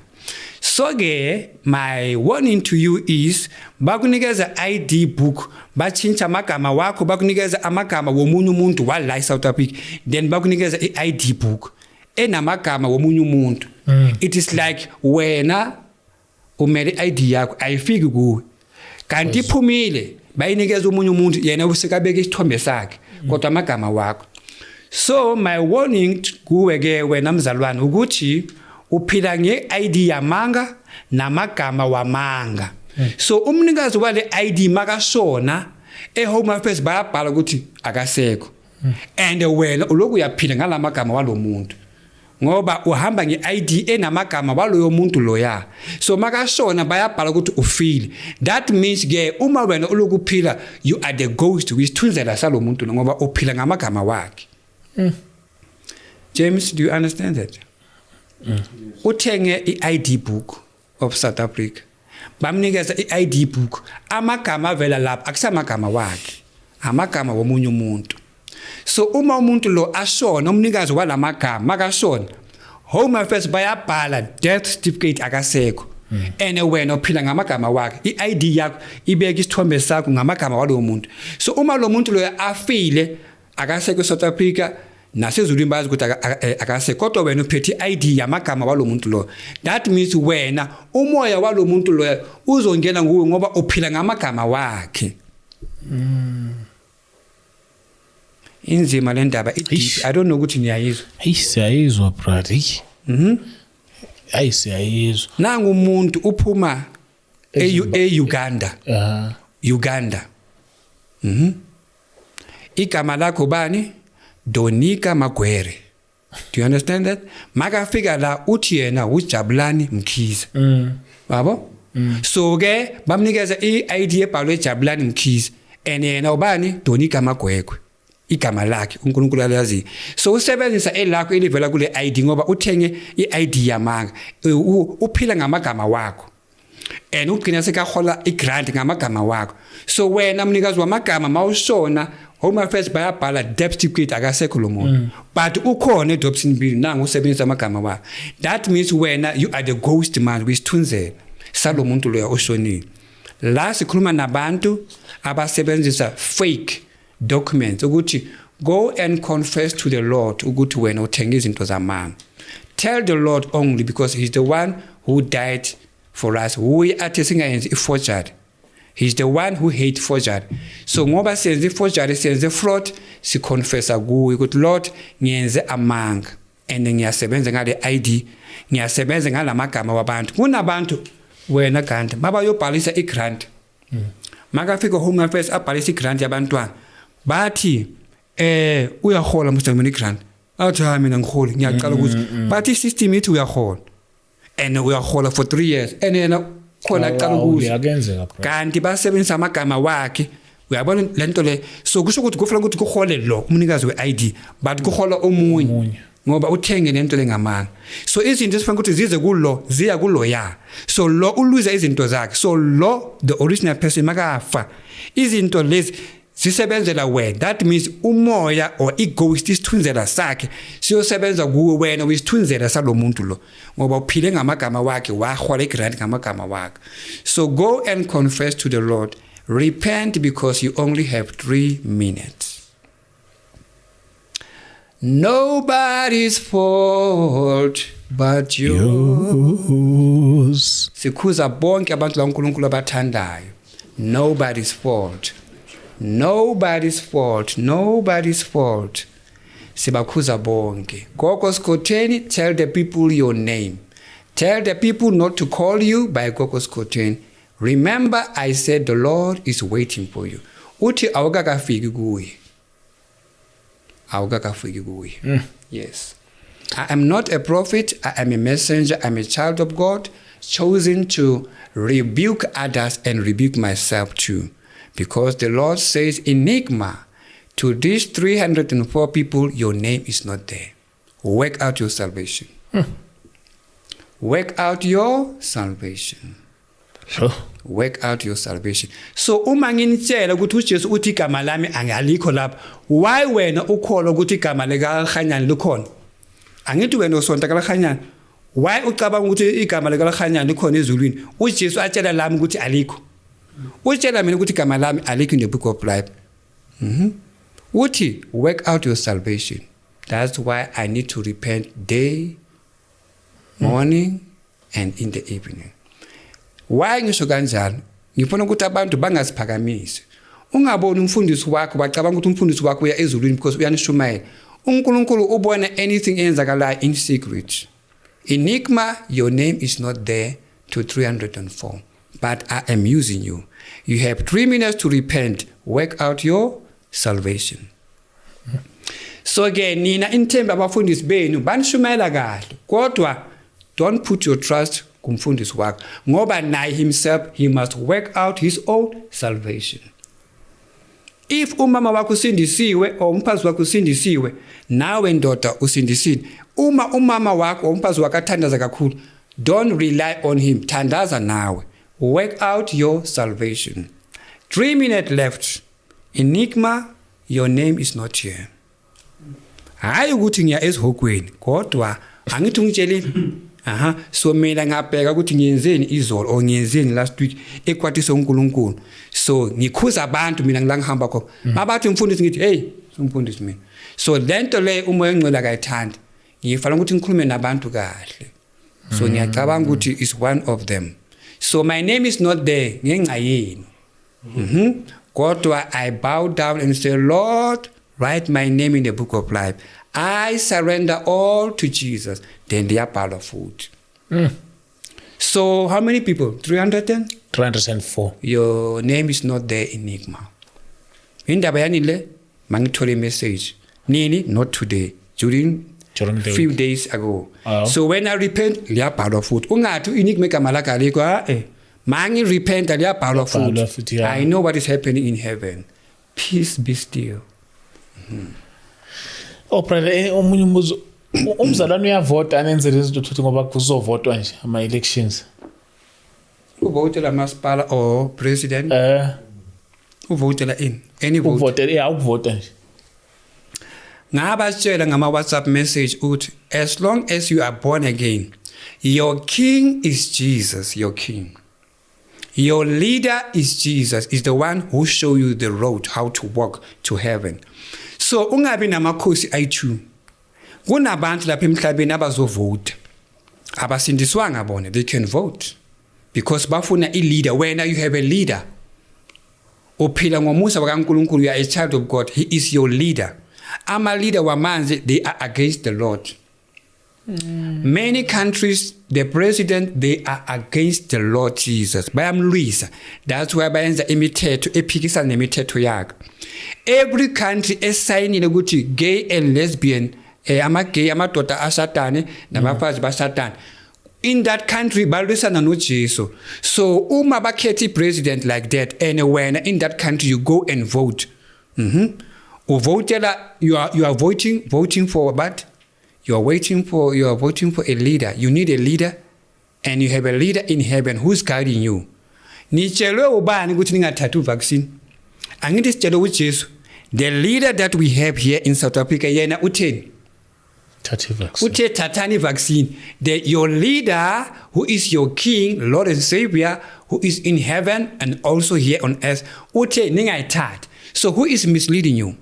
So ke my warning to you is, bakunikeza ID book, batshintsha amagama wakho, bakunikeza amagama womunye umuntu wala eSouth Africa, then bakunikeza i-ID book enamagama womunye umuntu. It is like wena umele i-ID yakho ayifiki kuwe, kanti iphumile, bayinikeza omunye umuntu, yena usekabeka isithombe sakhe kodwa amagama wakho. So my warning kuwe ke wena mzalwane ukuthi uphila nge-ID yamanga namagama wamanga. So umnikazi wale ID makashona, e-Home Affairs bayabhala ukuthi akasekho, and wena uloku uyaphila ngalamagama walomuntu, ngoba uhamba nge-ID enamagama waloyo muntu loya. So makashona bayabhala ukuthi ufile. That means ke uma wena uloku uphila, you are the ghost, uyisithunzela salo muntu lo, ngoba uphila ngamagama wakhe. James, do you understand that? Uthenge i-ID book of South Africa, bamnikeza i-ID book, amagama avela lapha akusamagama wakhe, amagama womunye umuntu. So uma umuntu lo ashona, umnikazi walamagama makashona, Home Affairs bayabhala death certificate, akasekho, and wena uphila ngamagama wakhe. I-ID yakho ibeka isithombe sakho ngamagama walowo muntu. So uma lo muntu loyo afile, akasekho eSouth Africa, nasezulwini bazi ukuthi akasekho, kodwa wena uphethe i-ID yamagama walo muntu lo. That means wena umoya walo muntu lo uzongena nguwe, ngoba uphila ngamagama wakhe. Inzima le ndaba, i-deep. Eish. I don't know ukuthi niyayizwa. Hayi, siyayizwa brother. Hayi, siyayizwa. Nangu umuntu uphuma e-Uganda. Uganda. Igama lakho bani? Donika Magwere. Do you understand that? Makafika la uthi yena uJabulani Mkhize. Yabo? So ke bamnikeza i-ID ebhalwe Jabulani Mkhize, and yena ubani? Donika Magwegwe. Igama lakhe uNkulunkulu alazi. So usebenzisa elakho elivela kule ID, ngoba uthenge i-ID yamanga. Uphila ngamagama wakho, and ugcina sekahola i-grant ngamagama wakho. So wena mnikazi wamagama mawushona, Home Affairs bayabhala death certificate, akasekho lo muntu, but ukhona eDobsonville, nangu usebenzisa amagama wakho. That means wena you are the ghost man, uyisithunzela salo muntu loya oshonile. La sikhuluma nabantu abasebenzisa fake documents, ukuthi go and confess to the Lord ukuthi wena uthenga izinto zamanga. Tell the Lord only, because he's the one who died for us. Uye athi singayenzi i-forgery. He's the one who hate forgery. So ngoba senze i-forgery, senze fraud, siconfessa kuye ukuthi Lord, ngiyenze amanga and ngiyasebenza ngale ID, ngiyasebenza ngalamagama wabantu. Kunabantu wena kanti mabayobhalisa i-grant, makafika Home Affairs abhalisa i-grant yabantwana, bathi uyahola Mr. mina i-grant. Athi hayi, mina ngiholi, ngiyaqala ukuthi bathi i-system ithi uyahola, and uyahola for 3 years, and yena khona aqala ukuza. Kuyenzeka bro. Kanti basebenzisa amagama wakhe. Uyabona lento le? So kusho ukuthi kufanele ukuthi kuhole lo umnikazi we-ID, but kuhola omunye Omunye. ngoba uthenge lento lengamanga. So izinto esifanele ukuthi zize kulo ziya kulo ya. So lo uluza izinto zakhe. So lo the original person makafa, izinto lezi zisebenzela wena. That means umoya or i-ghost, isithunzela sakhe siyosebenza kuwe, wena uyisithunzela salomuntu lo, ngoba uphile ngamagama wakhe, wahola i-grant ngamagama wakhe. So go and confess to the Lord, repent, because you only have 3 minutes. Nobody's fault but yours. Yours. Sikhuza bonke abantu la uNkulunkulu abathandayo. Nobody's fault, nobody's fault, nobody's fault. Sibakhuza bonke. Gogo Skhotheni, tell the people your name. Tell the people not to call you by Gogo Skhotheni. Remember, I said the Lord is waiting for you. Uthi awukakafiki kuye, awukakafiki kuye. Yes, I am not a prophet. I am a messenger. I'm a child of God. chosen to rebuke others and rebuke myself too. Because the Lord says, Enigma, to these 304 people, your name is not there. Work out your salvation. Work out your salvation. Sure. Work out your salvation. So uma nginitshela ukuthi uJesu uthi igama lami angalikho lapha, why wena ukholwa ukuthi igama likaLehanyane likhona? Angithi wena usonta kaLehanyane. Why ucabanga ukuthi igama likaLehanyane likhona ezulwini? uJesu atshela lami ukuthi alikho. Utshela mina ukuthi igama lami alikho in the book of life. Uthi work out your salvation. That's why I need to repent day, morning and in the evening. Why ngisho kanjalo? Ngifuna ukuthi abantu bangaziphakamisi. Ungaboni umfundisi wakho bacabanga ukuthi umfundisi wakho uya ezulwini because uyanishumayela. uNkulunkulu ubona anything eyenzakalayo in secret. Enigma, your name is not there to 304, but I am using you. You have 3 minutes to repent. Work out your salvation. So again, nina inthemba abafundisi benu banishumayela kahle, kodwa don't put your trust kumfundisi wakho, ngoba naye himself he must work out his own salvation. If umama wakho usindisiwe or umphazi wakho usindisiwe, nawe ndoda usindisile. Uma umama wakho or umphazi wakho athandaza kakhulu, don't rely on him, thandaza nawe. Work out your salvation. 3 minutes left. Enigma, your name is not here. Hayi ukuthi ngiya esihogweni, kodwa angithi ungitshelile. Aha, so mina ngabheka ukuthi ngiyenzeni izolo or ngiyenzeni last week ekwatise uNkulunkulu. So ngikhuza abantu mina ngila ngihamba khona. Mabathi umfundisi ngithi hey, umfundisi mina. So lento le umoya ongcwele akayithandi. Ngifana ukuthi ngikhulume nabantu kahle. So ngiyacabanga ukuthi is one of them. So my name is not there ngenxa yenu. Kodwa I bow down and say, Lord, write my name in the book of life. I surrender all to Jesus. Then they are part of food. So how many people? 310? 304. Your name is not there, Enigma. Indaba yani le, mangithole message. Nini, not today. During the few days ago. Oh. So when I repent, they are part of food. Ungathi Enigma igama lakhe alikho, eh. Mangi repent, they are part of food. Yeah. I know what is happening in heaven. Peace be still. Oh brother, omunye umbuzo, umzalwane uyavota anenze lezi zinto ngoba kuzovotwa nje ama elections. Uvotela masipala or president? Uvotela in any vote. Uvotela, yeah, ukuvota nje. Ngabatshela ngama WhatsApp message uthi as long as you are born again, your king is Jesus, your king. Your leader is Jesus, is the one who show you the road how to walk to heaven. So ungabi namakhosi ayi2. Kunabantu lapha emhlabeni abazovota. Abasindiswanga bona, they can vote because bafuna i leader. When you have a leader, uphila ngomusa kaNkulunkulu, you are a child of God, he is your leader. Ama leader wamanzi, they are against the Lord. Many countries, the president, they are against the Lord Jesus. Bayamlwisa. That's why bayenza imithetho ephikisana nemithetho yakhe. Every country esayinile ukuthi gay and lesbian, ama gay amadoda ashatane nabafazi bashatane. In that country balwisana noJesu. So uma bakhethe president like that, and when in that country you go and vote. Uvotela, you are voting for what? You are voting for a leader. You need a leader, and you have a leader in heaven who's guiding you. Nitshelwe ubani ukuthi ningathathi vaccine? Angithi sitshele uJesu. The leader that we have here in South Africa, yena utheni? Thatha vaccine. Uthe thathani vaccine. Your leader, who is your king, Lord and Savior, who is in heaven and also here on earth, uthe ningayithathi. So who is misleading you?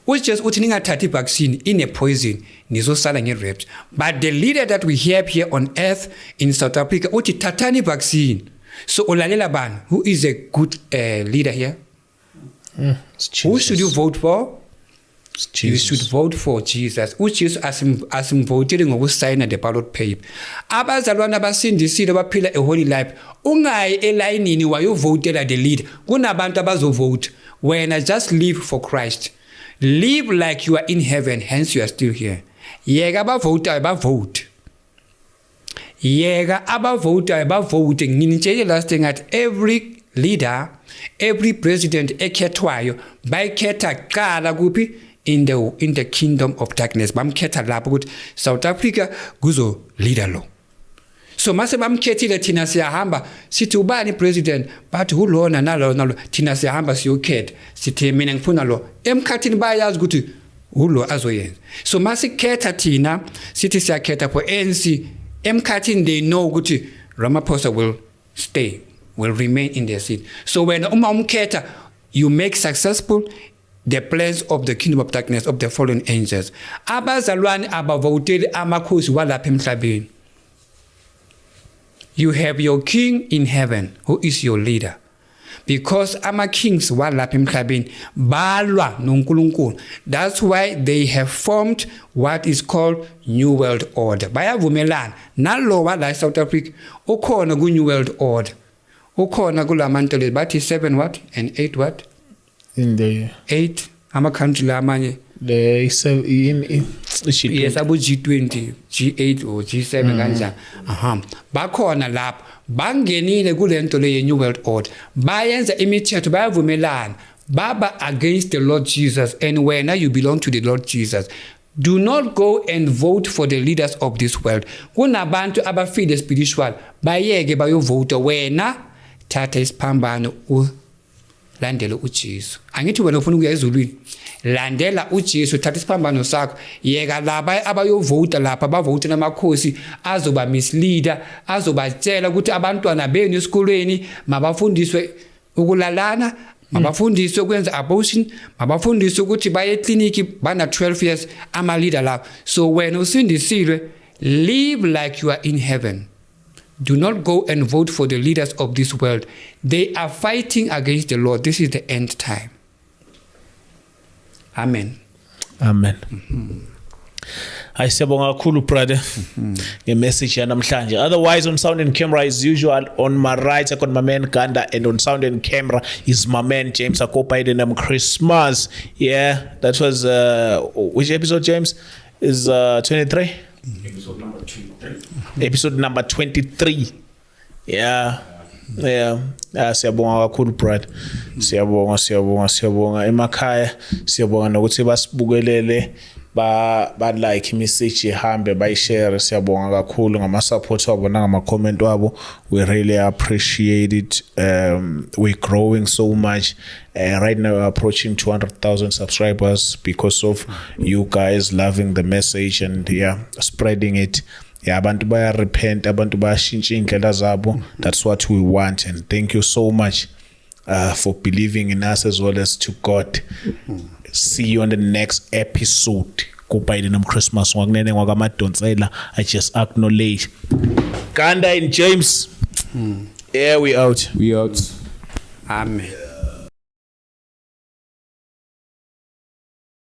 Ujesu uthi ningathathi vaccine ine poison nizosala nge-rape. But the leader that we have here on earth in South Africa uthi thathani vaccine. So ulalela bani? Who is a good leader here? Who should you vote for? You should vote for Jesus. uJesu asimvotele ngokusayina the ballot paper. Abazalwana abasindisile baphila a holy life. Ungayi elayinini wayovotela the leader. Kunabantu abazovote. Wena just live for Christ. Live like you are in heaven, hence you are still here. Yeka abavotayo bavote. Yeka abavotayo bavote. Nginitshele last thing that every leader, every president ekhethwayo bayikhetha kuqala kuphi? In the kingdom of darkness. Bamkhetha lapho ukuthi South Africa kuzo leader lo. So mase bamkhethile thina siyahamba sithi ubani president, bathi ulona nalo nalo, thina siyahamba siyokhetha sithi mina ngifuna lo. Emkhathini bayazi ukuthi ulo azoyenza. So masikhetha thina sithi siyakhetha for ANC, emkhathini they know ukuthi Ramaphosa will stay, will remain in their seat. So when uma umkhetha, you make successful the plans of the kingdom of darkness, of the fallen angels. Abazalwane abavoteli amakhosi walapha emhlabeni. You have your king in heaven who is your leader. Because ama kings walapha emhlabeni balwa noNkulunkulu. That's why they have formed what is called New World Order. Bayavumelana nalo wala South Africa ukhona ku New World Order. Ukhona kulamanto bathi 7 what and 8 what? In the 8 ama country lamanye the in yes abo G20 G8 or G7 kanjani. Aha, bakhona lapho bangenile kulento le New World Order, bayenza imithetho, bayavumelana, baba against the Lord Jesus, and when you belong to the Lord Jesus, do not go and vote for the leaders of this world. Kunabantu abafile spiritual, bayeke bayovota, wena thatha isiphambano landela uJesu. Angithi wena ufuna ukuya ezulwini, landela uJesu, thatha isiphambano sakho, yeka laba abayovota lapha bavota namakhosi azoba misleader, azobatshela ukuthi abantwana benu esikolweni mabafundiswe ukulalana, mabafundiswe ukwenza abortion, mabafundiswe ukuthi baye eclinic bana 12 years, ama leader lapha. So wena usindisiwe, live like you are in heaven. Do not go and vote for the leaders of this world. They are fighting against the Lord. This is the end time. Amen. Amen. Siyabonga kakhulu brother nge-message yanamhlanje. Otherwise on sound and camera as usual, on my right I got my man Ganda, and on sound and camera is my man James. I go by the name Christmas. Yeah, that was which episode, James? Is 23? Episode number 23. Episode number 23. Yeah. Yeah. Siyabonga kakhulu brother. Siyabonga, siyabonga, siyabonga emakhaya. Siyabonga nokuthi basibukelele, ba like message ihambe bayishare. Siyabonga kakhulu ngama support wabo nangama comment wabo. We really appreciate it. We're growing so much. Right now we're approaching 200,000 subscribers because of you guys loving the message and yeah, spreading it. Yeah, abantu baya repent, abantu bayashintsha indlela zabo. That's what we want, and thank you so much for believing in us as well as to God. See you on the next episode. Goodbye, the Christmas. I just acknowledge Ganda and James. Yeah, we out. We out. Amen.